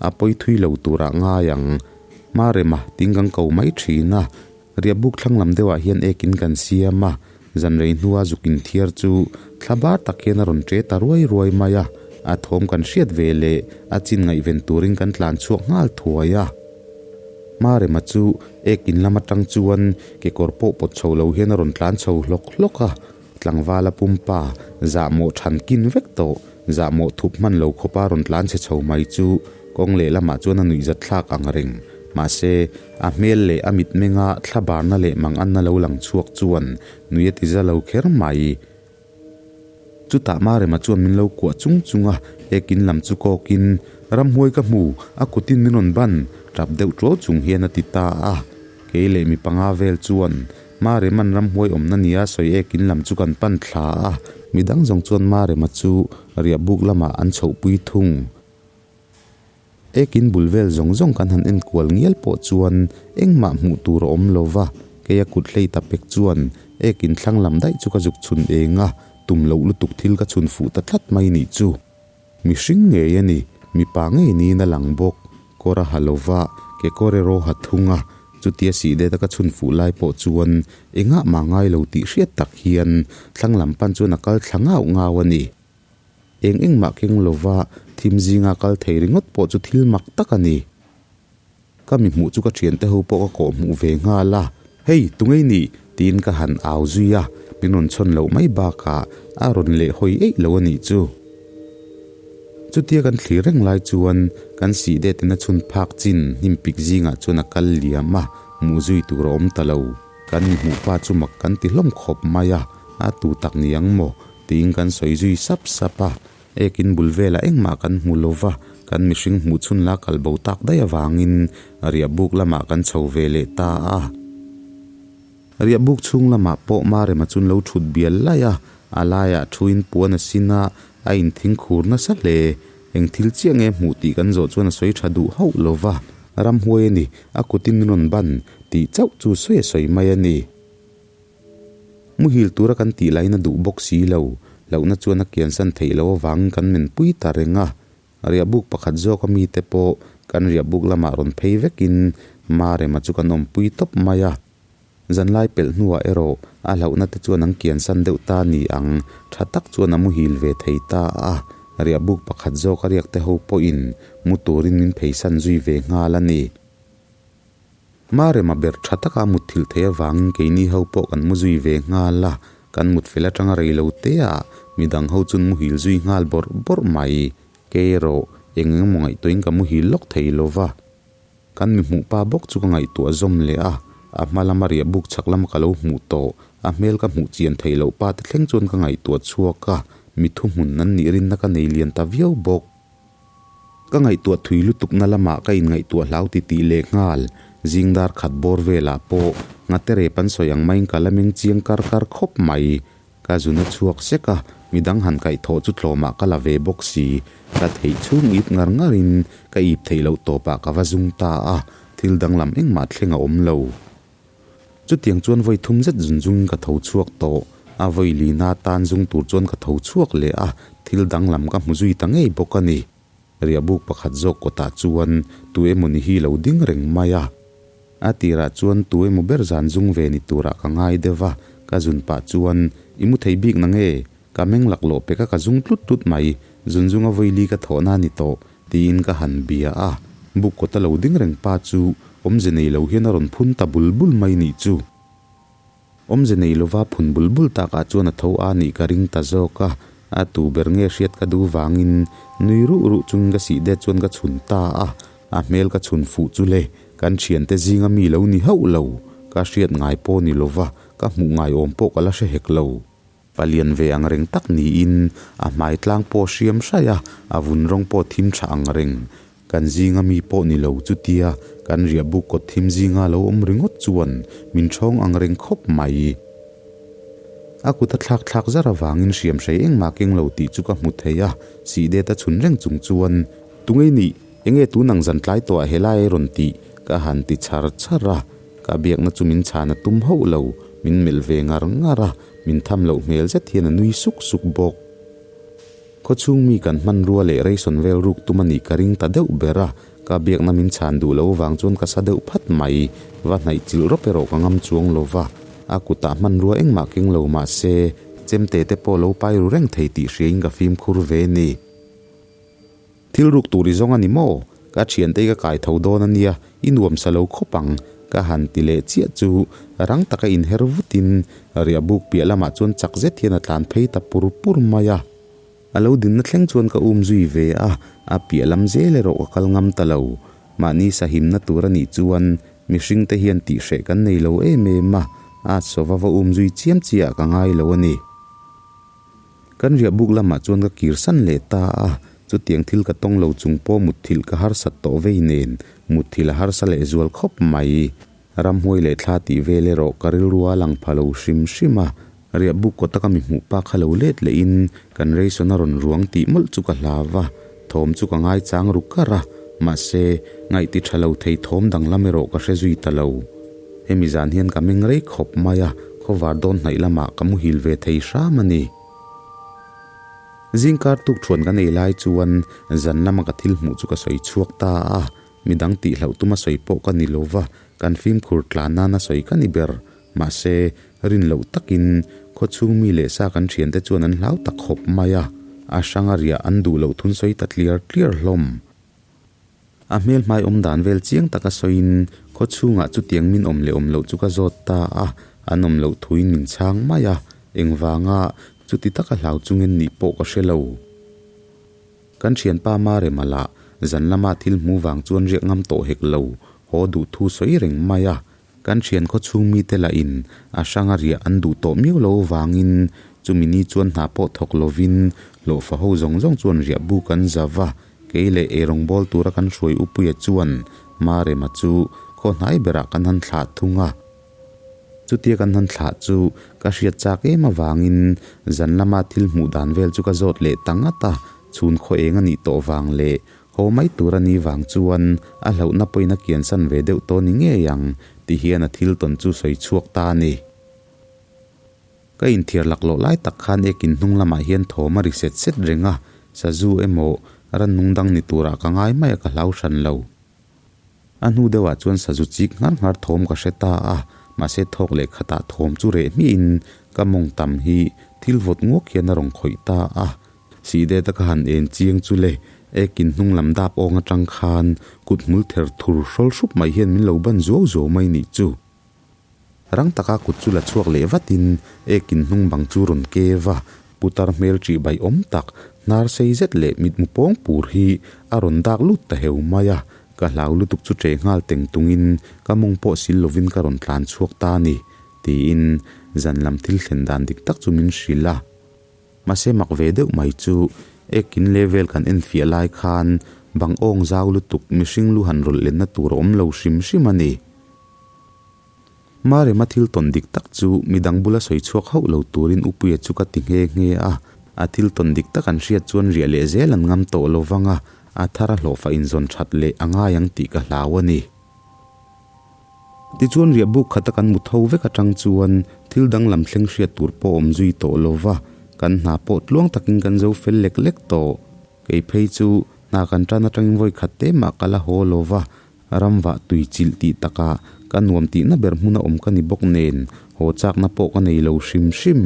a pawi thui lo turah ngai ang. Marema ting kan ko mai thin a, riahbuk thlang lam deuhah hian ekin kan siam a, zanrei hnua zuk inthiar chu thla bar tak hian a rawn ṭe ta ruai ruai mai a, a thawm kan hriat ve leh a chin ngaihven turin kan tlan chhuak nghal thuai a. Marema chu ek in lam atang chuan kekawr pawh pawt chho lo hian a rawn tlan chho hlawk hlawk a, tlangvala pumpa zahmawh than kin vek tawh, zahmawh thup hman lo khawpa rawn tlan chhe chho mai chu kawng lehlamah chuan a nuihzat thlak ang reng. Mahse, a hmel leh a mitmenga thlabarna leh manganna lo lang chhuak chuan nui a ti za lo kher mai. Chutah Marema chuan min lo kuah chung chung a, ekin lam chu kawkin, Ramhuai ka hmu, a kutin min rawn ban, tap deuh tuau chung hian a ti ta a. Kei leh mi panga vel chuan Marema'n ramhuai awmna nia sawi ekin lam chu kan pan thla a, midang zawng chuan Marema chu riahbuk lamah an chhohpui thung. Ekin bul vel zawng zawng kan han enkual ngial pawh chuan engmah hmuh tur a awm lo va, keia kut hlei ta pek chuan ekin thlang lam daih chu ka zuk chhun eng a, tum loh lutuk thil ka chhun fuh ta tlat mai nih chu. Mihring ngei a ni, mipa ngei niin a lang bawk. Kawr a ha lo va, kekawr erawh ha thung a, chutia sih det a ka chhun fuh lai pawh chuan engah mah ngai lo tih hriat tak hian thlang lam pan chuan a kal thla ngau ngau a ni. Eng engmah keng lova thim zinga kal thei ringawt pawh chu thil mak tak a ni. Ka mi hmuh chu ka thiante ho pawh ka kawh hmuh ve nghal a, Hei, tungei nih? tiin ka han au zui a, min rawn chhawn loh mai bakah a rawn leh hawi eih lo a nih chu. Chutia kan thlir reng lai chuan kan sih det in a chhun phak chin hnim pik zingah chuan a kal liam a, hmuh zui tur a awm ta lo. Kan mi hmuh pa chu mak kan ti hlawm khawp mai a, a tu tak ni ang maw? tiin kan sawi zui sap sap a. Ekin bul velah engmah kan hmu lo va, kan mihring hmuh chhun la kal bo tak daih avangin riahbuk lamah kan chho ve leh ta a. Riahbuk chhung lamah pawh Marema chuan lo thut bial laih a, a laiah thuin puan a sin a, a inthing khur nasa hle. Eng thil chiah nge hmuh tih kan zawh chuan a sawi tha duh hauh lo va, ramhuai a ni, a kutin min rawn ban tih chauh chu sawi a sawi mai a ni. Muhil tura kan tih lain a duh bawk si lo, hlauhna chuan a kiansan theih loh avangin kan menpui ta reng a. Riahbuk pakhat zawk a mite pawh kan riahbuk lamah rawn phei vekin Marema chu kan awmpui tawp mai a. Zanlai pelh hnuah erawh a hlauhna te chuan an kiansan deuh ta ni ang, tha tak chuan a muhil ve thei ta a. Riahbuk pakhat zawk a riak te ho pawhin mu turin min pheisan zui ve nghal a ni. Marema ber tha taka mutthilh theih avangin keini ho pawh kan mu zui ve nghal a, kan mut fel atanga rei lo te ah midang ho chuan muhil zui nghal bawrh bawrh mai. Kei erawh eng eng emaw ngaihtuahin ka muhil lawk thei lo va. Kan mi hmuh pa bawk chu ka ngaihtuah zawm leh a, a hma lama riah buk chhak lama ka lo hmuh tawh, a hmel ka hmuh chian theih loh pa te thleng chuan ka ngaihtuah chhuak a, mi thuhmun an nih rinna ka nei lian ta viau bawk. Ka ngaihtuah thui lutukna lamah ka inngaihtuah hlau ti tih leh nghal, zing dar khat bawr velah pawh ngate rep an sawi ang maiin ka la meng chiang kar kar khawp mai. Ka zun a chhuak sek a, midang han kaihthawh chu tlawmah ka la ve bawk si. Ka theih chhung ip ngar ngarin ka ip theih loh tawpah ka va zung ta a, thil danglam engmah thleng a awm lo. Chutiang chuan vawi thum zet zun zungin ka tho chhuak tawh. A vawi lina tan zung tur chuan ka tho chhuak leh a, thil danglam ka hmu zui ta ngei bawk a ni. Riahbuk pakhat zawk kawtah chuan tu emaw ni hi lo ding reng mai a. A tirah chuan tu emaw ber zan zung ve ni turah ka ngai deuh va, ka zun pah chuan, I mu thei bik na nge? Ka meng laklawh pek a ka zung tlut tlut mai, zun zunga vawi li ka thawhna a ni tawh, tiin ka han bia a. Buk kawta lo ding reng pa chu awmze nei lo hian a rawn phun ta bul bul mai nih chu. Awmze nei lova phun bul bul takah chuan a tho a nih ka ring ta zawk a, a tu ber nge hriat ka duh vangin nui ruh ruh chungin ka sih det chuan ka chhun ta a, a hmel ka chhun fuh chu le, kan thiante zinga mi lo ni hauh lo, ka hriat ngai pawh ni lova ka hmuh ngai awm pawh ka la hre hek lo. Palian ve ang reng tak niin a hmai tlang pawh hriam hraih a, a vun rawng pawh thim tha ang reng. Kan zinga mi pawh ni lo chutia kan riahbuk kawt thim zinga lo awm ringawt chuan min ṭhawng ang reng khawp mai. A kut a thlak thlak zar avangin hriam hrei engmah keng lo tih chu ka hmu thei a, sihdet a chhun reng chung chuan, Tungei nih, enge tun ang zan tlai tawhah helai a rawn tih? ka han ti chhar chhar a. Ka biakna chu min chhan a tum hauh lo, min melh ve ngar ngar a, min tham loh hmel zet hian a nui suk suk bawk. Khawchhung mi kan hmanrua leh ration vel ruk tum a nih ka ring ta deuh ber a, ka biakna min chhan duh loh vang chuan ka sa deuh phat mai, va hnaih chilh rawp erawh ka ngam chuang lo va, a kutah hmanrua engmah keng lo mah se, chemte te pawh lo pai ru reng thei tih hriain ka fimkhur ve ni. Thil ruk tur i zawng a ni maw? Ka thiante i ka kai tho dawn a nia, i nuam sa lo khawp ang, ka han ti leh chiah chu rang taka inher vutin riahbuk piah lamah chuan chak zet hian a tlan phei ta pur pur mai a. A lo dinna thleng chuan ka um zui ve a, a piah lam zel erawh ka kal ngam ta lo. Mahni sahimna tur a nih chuan mihringte hian tihhreh kan nei lo em em a, a sova va um zui chiam chiah ah ka ngai lo a ni. Kan riahbuk lamah chuan ka kirsan leh ta a, chutiang thil ka tawng lo chung pawh mutthilh ka harsat tawh vei nen, mutthilh a harsa leh zual khawp mai. Ramhuai leh thla tih vel erawh ka rilru a lang pha lo hrim hrim a, riahbuk kawta ka mi hmuh pa kha lo let lehin kan ration a rawn ruang tih mawlh chu ka hlau va, thawm chu ka ngaichang ru kar a, mahse, ngaihti tha lo thei thawm danglam erawh ka hre zui ta lo. Hemi zan hian ka meng rei khawp mai a, khawvar dawn hnaih lamah ka muhil ve thei hram a ni. Zingkar tuk thuan kan ei lai chuan zan lama ka thil hmuh chu ka sawi chhuak ta a, midang tih hlauh tuma sawi pawh ka ni lo va, kan fimkhur tlan nana sawi ka ni ber. Mahse, rin loh takin khawchhung mi leh sa kan thiante chuan an hlau ta khawp mai a, a hranga riah an duh loh thun sawi ta tliar tliar hlawm. A hmel hmai awm dan vel chiang taka sawiin khaw chhungah chutiang min awm leh awm loh chu ka zawt ta a, an awm loh thuin min chhang mai a, engvanga chuti taka hlau chungin nih pawh ka hre lo. Kan thianpa Marema lah zan lama thil hmu vang chuan riak ngam tawh hek lo, haw duh thu sawi reng mai a. Kan thian khaw chhung mite lahin a hranga riah an duh tawh miau lo vangin chumi ni chuan hna pawh thawk lovin hlawhfa ho zawng zawng chuan riah buk an za va. Kei leh eirawngbawl tura kan hruai Upuia chuan Marema chu khaw hnai berah kan han thlah thung a. Chutia kan han thlah chu ka hriat chak em avangin zan lama thil hmuh dan vel chu ka zawt leh ta ngat a, chhun khaw eng a nih tawh vang leh haw mai tur a nih vang chuan a hlauhna pawhin a kiansan ve deuh tawh ni ngei ang ti hian a thil tawn chu sawi chhuak ta a ni. Ka inthiar laklawh lai tak khan ekin hnung lamah hian thawm a ri set set reng a, sazu emaw rannung dang ni turah ka ngai mai a ka hlau hran lo. A hnu deuhah chuan sazu chik nghar nghar thawm ka hre ta a, mahse thawk leh khatah thawm chu reh hmiahin ka mawng tam hi thil vawt nguak hian a rawn khawih ta a. Sihdet a ka han en chiang chu le, ekin hnung lam dap awng atang khan kut hmul ther thur hrawl hrup mai hian min lo ban zuau zuau mai nih chu. Rang taka kut chu la chhuak leh vatin ekin hnung bang chu rawn kev a, putar hmel ṭih baih awm tak, hnar sei zet leh mitmu pawng pur hi a rawn dak lut ta heu mai a, ka hlau lutuk chu ṭe nghal teng tungin ka mawng pawh sil lovin ka rawn tlan chhuak ta a ni, tiin zan lam thil thlen dan dik tak chu min hrilh a. Mahse mak ve deuh mai chu ekin level kan enfiah lai khan bang awng zau lutuk mihring lu han rawlh lenna tur a awm lo hrim hrim a ni. Marema thil tawn dik tak chu midang bula sawi chhuak hauh lo turin Upuia chu ka ti nghe nghe a, a thil tawn dik tak an hriat chuan riah leh zel an ngam tawh lo vang a, a thar a hlawhfa inzawn that leh a ngai ang tih ka hlau a ni. Tichuan riah buk khata kan mu tho vek atang chuan thil danglam thleng hriat tur pawh awm zui tawh lo va, kan hna pawh tluang takin kan zo fel lek lek tawh. Kei phei chu hna kan tan atangin vawi khat te mah ka la haw lo va, Ramvah tui chilh tih takah ka nuam tihna ber hmuna awm ka ni bawk nen haw chakna pawh ka nei lo hrim hrim.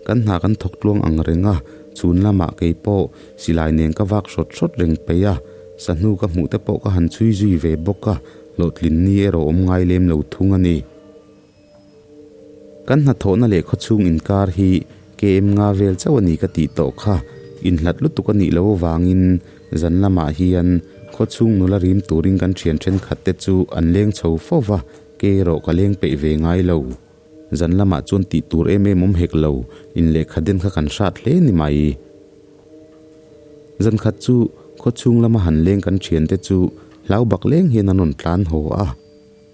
Kan hna kan thawk tluang ang reng a, chhun lamah kei pawh silai nen ka vak hrawt hrawt reng peih a, sahnu ka hmuh te pawh ka han chhui zui ve bawk a, hlawhtlin ni erawh awm ngai lem lo thung a ni. Kan hnathawhna leh khawchhung inkar hi KM nga vel chauh a ni ka tih tawh kha. Inhlat lutuk a nih loh avangin zan lamah hian khawchhung nula rim turin kan thian thenkhat te chu an leng chho fo va, ke erawh ka leng peih ve ngai lo. Zan lamah chuan tih tur em em awm hek lo, in lehkha den kha kan hrat hle ni mai. Zan khat chu khawchhung lama han leng kan thiante chu hlau bak leng hian an rawn tlan haw a.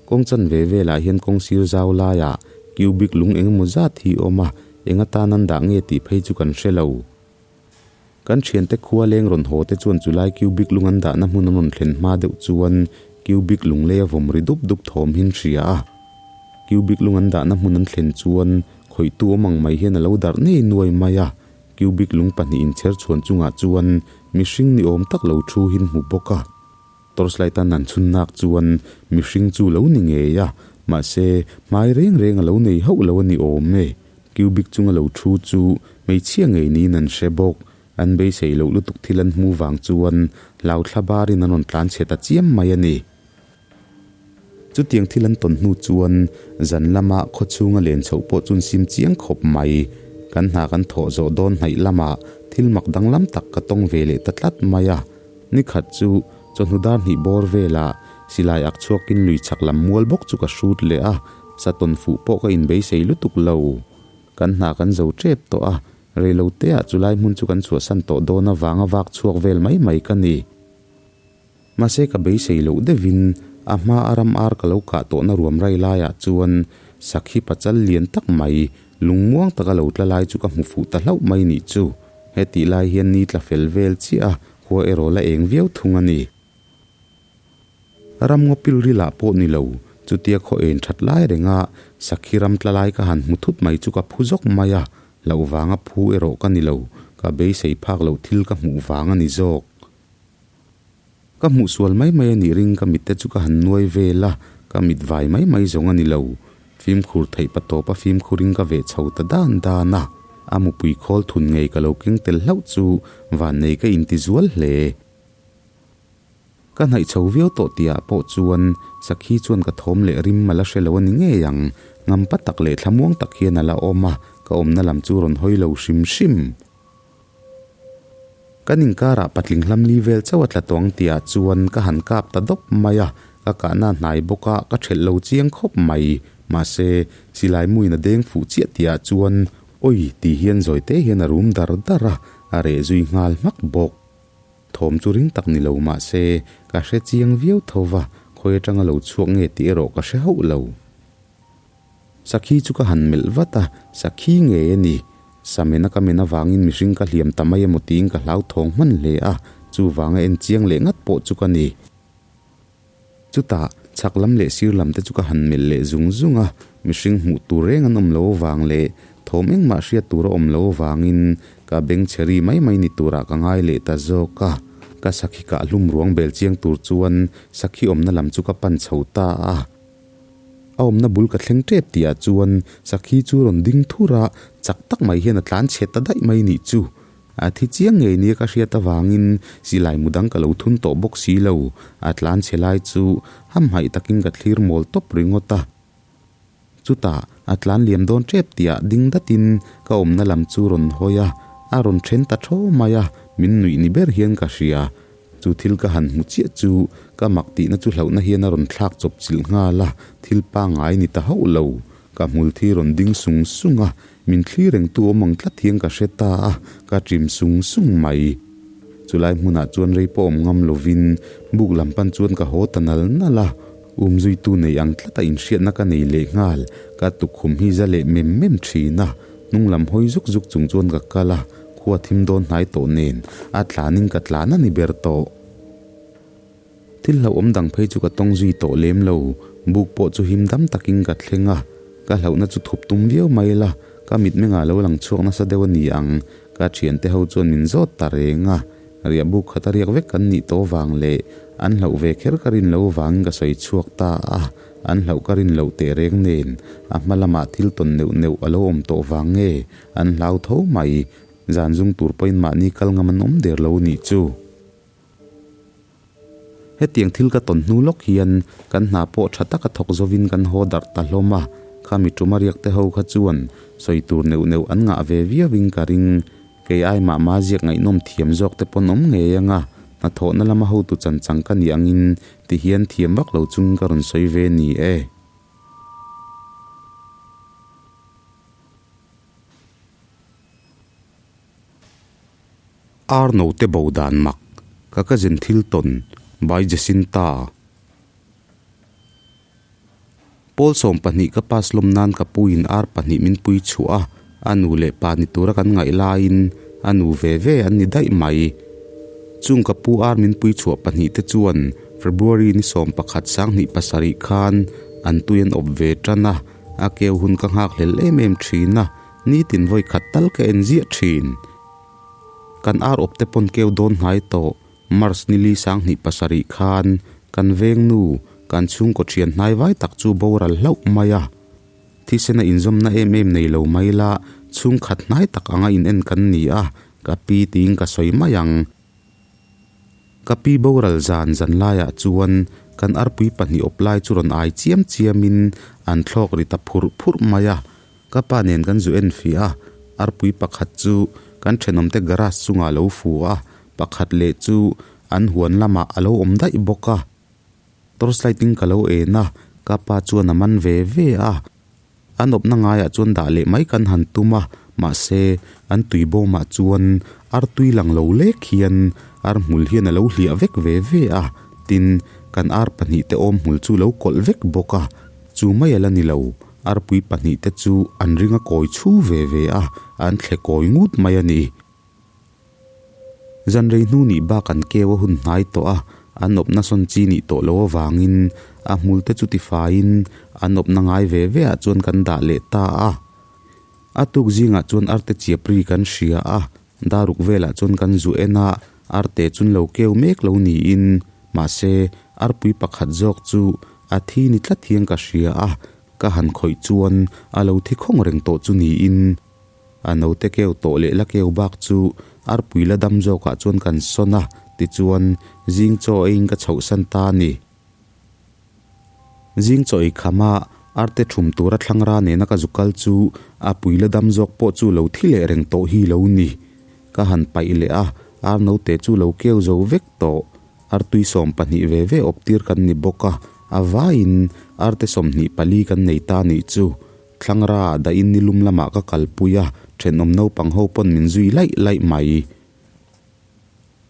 Kawng chanve velah hian kawng sir zau laiah cubic lung eng emaw zat hi a awm a, eng atan an dah nge tih phei chu kan hre lo. Kan thiante khua leng rawn haw te chuan chulai cubic lung an dahna hmun an rawn thlen hma deuh chuan cubic lung lei a vawm ri dup dup thawm hin hria a. Cubic lung an dahna hmun an thlen chuan khawihtu awm ang mai hian a lo darh nei nuai mai a, cubic lung pahnih inchher chhuan chungah chuan mihring ni awm tak lo thu hin hmu bawk a. Torchlight a nan chhun nak chuan mihring chu lo ni ngei a, mahse hmai reng reng a lo nei hauh lo a ni awm e. Cubic chunga lo thu chu hmeichhia ngei niin an hre bawk. An beisei loh lutuk thil an hmu vang chuan hlau thla barin an rawn tlan chhe ta chiam mai a ni. Chutiang thil an tawn hnu chuan zan lama khaw chhunga len chhoh pawh chun sim chiang khawp mai. Kan hna kan thawh zawh dawn hnaih lamah thil mak danglam tak ka tawng ve leh ta tlat mai a. Ni khat chu chawhnu dar hnih bawr velah silai ak chhuakin lui chhak lam mual bawk chu ka hrut leh a, saton fuh pawh ka inbeisei lutuk lo. Kan hna kan zo tep tawh a, reiloteah chulai hmun chu kan chhuahsan tawh dawn avanga vak chhuak vel mai mai ka ni. Mahse ka beisei loh deuhin a hma a ram ar ka lo kah tawhna ruam rai laiah chuan sakhi pachal lian tak mai lungmuang taka lo tla lai chu ka hmu fuh ta hlauh mai nih chu. Hetih lai hian ni tla fel vel chiah a, khua erawh la eng viau thung a ni. Ram ngaw pil rilah pawh ni lo, chutia khaw en that lai renga sakhi ram tla lai ka han hmu thut mai chu ka phu zawk mai a, hlauh vanga phu erawh ka ni lo, ka beisei phak loh thil ka hmuh vang a ni zawk. Ka hmuh sual mai mai a nih ring ka mitte chu ka han nuai vel a, ka mit vai mai mai zawng a ni lo. Fimkhur theih pa tawpa fimkhurin ka veh chho ta dan dan a, a mupui khawl thun ngei ka lo keng tel hlauh chu vannei ka inti zual hle. Ka hnaih chho viau tawh tihah pawh chuan Sakhi chuan ka thawm leh rim a la hre lo a ni ngei ang, ngampa tak leh thlamuang tak hian a la awm a, ka awmna lam chu rawn hawi lo hrim hrim. Kan inkarah patling hlam li vel chauh a tla tawng tihah chuan ka han kap ta dawp mai a, ka kahna hnai bawk a, ka thelh lo chiang khawp mai. Mahse, silai muin a deng fuh chiah tihah chuan Awi tih hian zawi te hian a rum dar dar a, a reh zui nghal hmak bawk. Thawm chu ring tak ni lo mahse, ka hre chiang viau tho va, khawi atanga lo chhuak nge tih erawh ka hre hauh lo. Sakhi chu ka han melh vat a, sakhi ngei a ni. Samena ka men avangin mihring ka hliam ta mai emaw tiin ka hlauthawng hman hle a, chuvanga en chiang leh ngat pawh chu ka ni. Chutah, chhak lam leh sir lam te chu ka han melh leh zung zung a, mihring hmuh tur reng an awm lo avang leh thawm engmah hriat tur a awm lo avangin ka beng chhe ri mai mai ni turah ka ngai leh ta zawk a. Ka sakhi kah hlum ruang bel chiang tur chuan sakhi awmna lam chu ka pan chho ta a. A awmna bul ka thleng tep tihah chuan sakhi chu rawn ding thur a, chak tak mai hian a tlan chhe ta daih mai nih chu. A thi chiang ngei nia ka hriat avangin silai mu dang ka lo thun tawh bawk si lo. A tlan chhe lai chu hamhaih takin ka thlir mawl tawp ringawt a. Chutah a tlan liam dawn tep tihah ding datin ka awmna lam chu rawn hawi a, a rawn then ta tho mai a, min nuih ni ber hian ka hria. Chu thil ka han hmu chiah chu ka mak tihna chu hlauhna hian a rawn thlak chawp chilh nghal a, thil pangngai ni ta hauh lo. Ka hmul thi rawn ding sung sung a, min thli rengtu awm ang tlat hian ka hre ta a, ka ṭim sung sung mai. Chulai hmunah chuan rei pawh awm ngam lovin buk lam pan chuan ka haw ta nal nal a, umzuitu nei ang tlata inhriatna ka nei leh nghal, ka tukkhum hi za leh mem mem ṭhin a, hnung lam hawi zuk zuk chung chuan ka kal a. Khua thim dawn hnai tawh nen a tlanin ka tlan a ni ber tawh. Thil hlauhawm dang phei chu ka tawng zui tawh lem lo, buk pawh chu him dam takin ka thleng a, ka hlauhna chu thup tum viau mai la, ka mitmengah lo lang chhuak nasa deuh a ni ang, ka thiante ho chuan min zawt ta reng a, riah buk khat a riak vek kan nih tawh vang leh an hlauh ve kher ka rin lo vangin ka sawi chhuak ta a, an hlauh ka rin loh teh reng nen a hma lamah thil tawn neuh neuh a lo awm tawh vang nge An hlau tho mai, zan zung tur pawhin mahni kal ngam an awm der lo nih chu. Hetiang thil ka tawn hnu lawk hian kan hna pawh tha taka thawk zovin kan haw darh ta hlawm a, khami tuma riak te ho kha chuan sawi tur neuh neuh an ngah ve viauin ka ring. Kei ai mah mah ziak ngaihnawm thiam zawk te pawn awm ngei anga hnathawhna lama hotu chan chang ka nih angin tihian thiam vak lo chungin ka rawn sawi ve ni e. Ar note bo dan mak ka cousin thil tawn by Jacinta. Pawl 12 ka pass lawm nan ka pu in ar pahnih min pui chhuah a, a nu leh pa ni tura kan ngaih laiin a nu ve ve an ni daih mai. Chung ka pu ar min pui chhuah pahnih te chuan February ni 11 27 khan an tui an awp ve tan a, A keu hun ka nghak hlel em em thin a, nitin vawi khat tal ka en ziah thin. Kan ar awp te pawn keu dawn hnai tawh, March ni li 27 khan kan veng nu, kan chhungkaw thian hnai vai tak chu boral hlauh mai a. Thisena inzawmna em em nei lo mai la, chhungkhat hnai tak anga in en kan ni a, ka pi tiin ka sawi mai ang. Ka pi boral zan zan laiah chuan kan arpui pahnih awp lai chu rawn ai chiam chiamin an thlawk ri ta phurh phurh mai a. Ka pa nen kan zu en fiah a, arpui pakhat chu kan thenawmte garage chungah a lo fu a, pakhat leh chu an huan lamah a lo awm daih bawk a. Torchlight in ka lo en a, ka pa chuan a man ve ve a. An awpna ngaiah chuan dah leh mai kan han tum a, mahse, an tui bawmah chuan ar tui lang lo lek hian ar hmul hian a lo hliah vek ve ve a, tin, kan ar pahnih te awm hmul chu lo kawlh vek bawk a, chu mai a la ni lo, arpui pahnih te chu an ring a kawi chhu ve ve a, an thle kawi ngut mai a ni. Zan rei hnu nih bak an keu a hun hnai tawh a, an awpna sawn chi nih tawh loh avangin a hmul te chu tifaiin an awpna ngai ve ve ah chuan kan dah leh ta a. A tuk zingah chuan arte chiapri kan hria a, daruk velah chuan kan zu en a, arte chun lo keu mek lo niin mahse arpui pakhat zawk chu a thi ni tlat hian ka hria a, ka han khawih chuan a lo thi khawng reng tawh chu niin. A naute keu tawh leh la keu bak chu arpui la dam zawkah chuan kan sawn a, tichuan zing chaw eiin ka chhohsan ta a ni. Zing chaw ei khama arte thum tura thlangra nena ka zu kal chu a pui la dam zawk pawh chu lo thi leh reng tawh hi lo ni. Ka han paih leh a, Ar note chu lo keu zo vek tawh. Artui 12 ve ve awp tir kan ni bawk a, a vaiin arte 24 kan nei ta nih chu. Thlangra ah dahin nilum lamah ka kalpui a, thenawm naupang ho pawn min zui laih laih mai.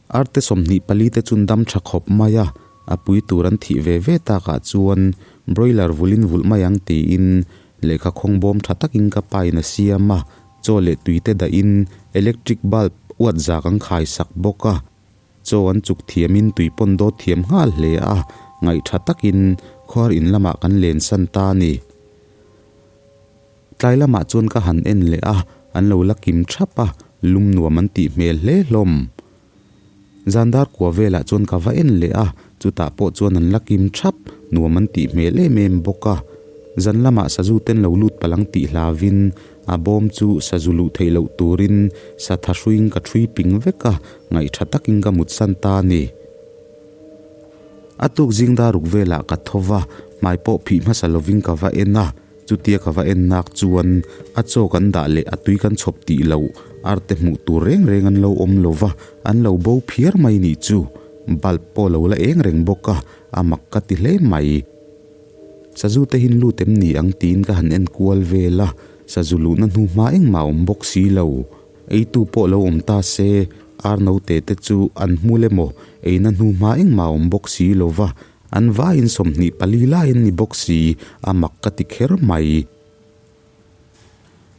Arte 24 te chun dam tha khawp mai a, a pui tur an thih ve ve takah chuan broiler vulin vulh mai ang tiin lehkha khawng bawm tha takin ka pain a siam a, chaw leh tui te dahin electric bulb uat zak an khai sak bawk a. Chaw an chuk thiamin tui pawn dawt thiam nghal hle a, ngaih tha takin khuar in lamah kan len san ta a ni. Tlai lamah chuan ka han en leh a, an lo la kim thap a, lum nuam an tih hmel hle hlawm. Zan dar kua velah chuan ka va en leh a, chutah pawh chuan an la kim thap, nuam an tih hmel em em bawk a. Zan lamah sazu ten lo lut palang tih hlavin a bawm chu sazu luh theih loh turin sa tha hruiin ka thui ping vek a, ngaihtha takin ka mutsan ta a ni. A tuk zing dar ruk velah ka tho va, hmai pawh phih hmasa lovin ka va en a, chutia ka va en nak chuan a chaw kan dah leh a tui kan chhawp tih loh arte hmuh tur reng reng an lo awm lo va, an lo bo phiar mai nih chu. Bulb pawh lo la eng reng bawk a, a mak ka ti hle mai. Sazu te hin lut em ni ang tiin ka han en kual vel a, sazu luhna hnu hma engmah a awm bawk si lo. Eitu pawh lo awm ta se, ar note te chu an hmul emaw, eina hnu hma engmah a awm bawk si lo va, an vaiin 24 lai an ni bawk si, a mak ka ti kher mai.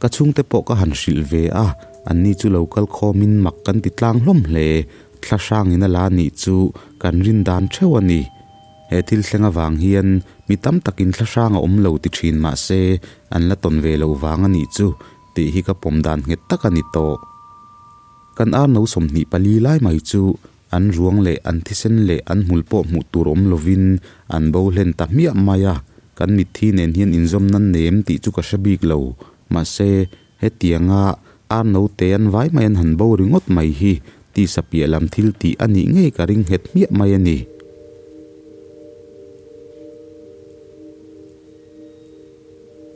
Ka chhungte pawh ka han hrilh ve a, anni chu lo kal khawmin mak kan ti tlang hlawm hle. Thla hrangin a la nih chu kan rin dan theuh a ni. He thil thleng avang hian mi tam takin thla hrang a awm lo ti thin mah se an la tawn ve loh vang a nih chu tih hi ka pawm dan nghet tak a ni tawh. Kan ar no 24 lai mai chu an ruang leh an thisen leh an hmul pawh hmuh tur awm lovin an bo hlen ta hmiah mai a, kan mitthi nen hian inzawm nan nem tih chu ka hre bik lo. Mahse, hetianga ar note an vai mai an han bo ringawt mai hi tisa piah lam thil tih a nih ngei ka ring nghet hmiah mai a ni.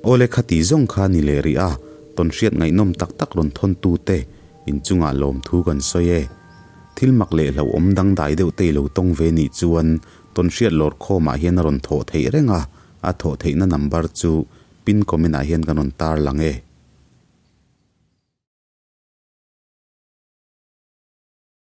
Awle khati zawng kha ni leh rih a, tawnhriat ngaihnawm tak tak rawn thawn tute inchungah lawmthu kan sawi e. Thil mak leh hlauhawm dangdai deuh te i lo tawng ve nih chuan tawnhriat lawr khawmah hian a rawn thawh theih reng a, a thawh theihna number chu pin comment ah hian kan rawn tar lang e.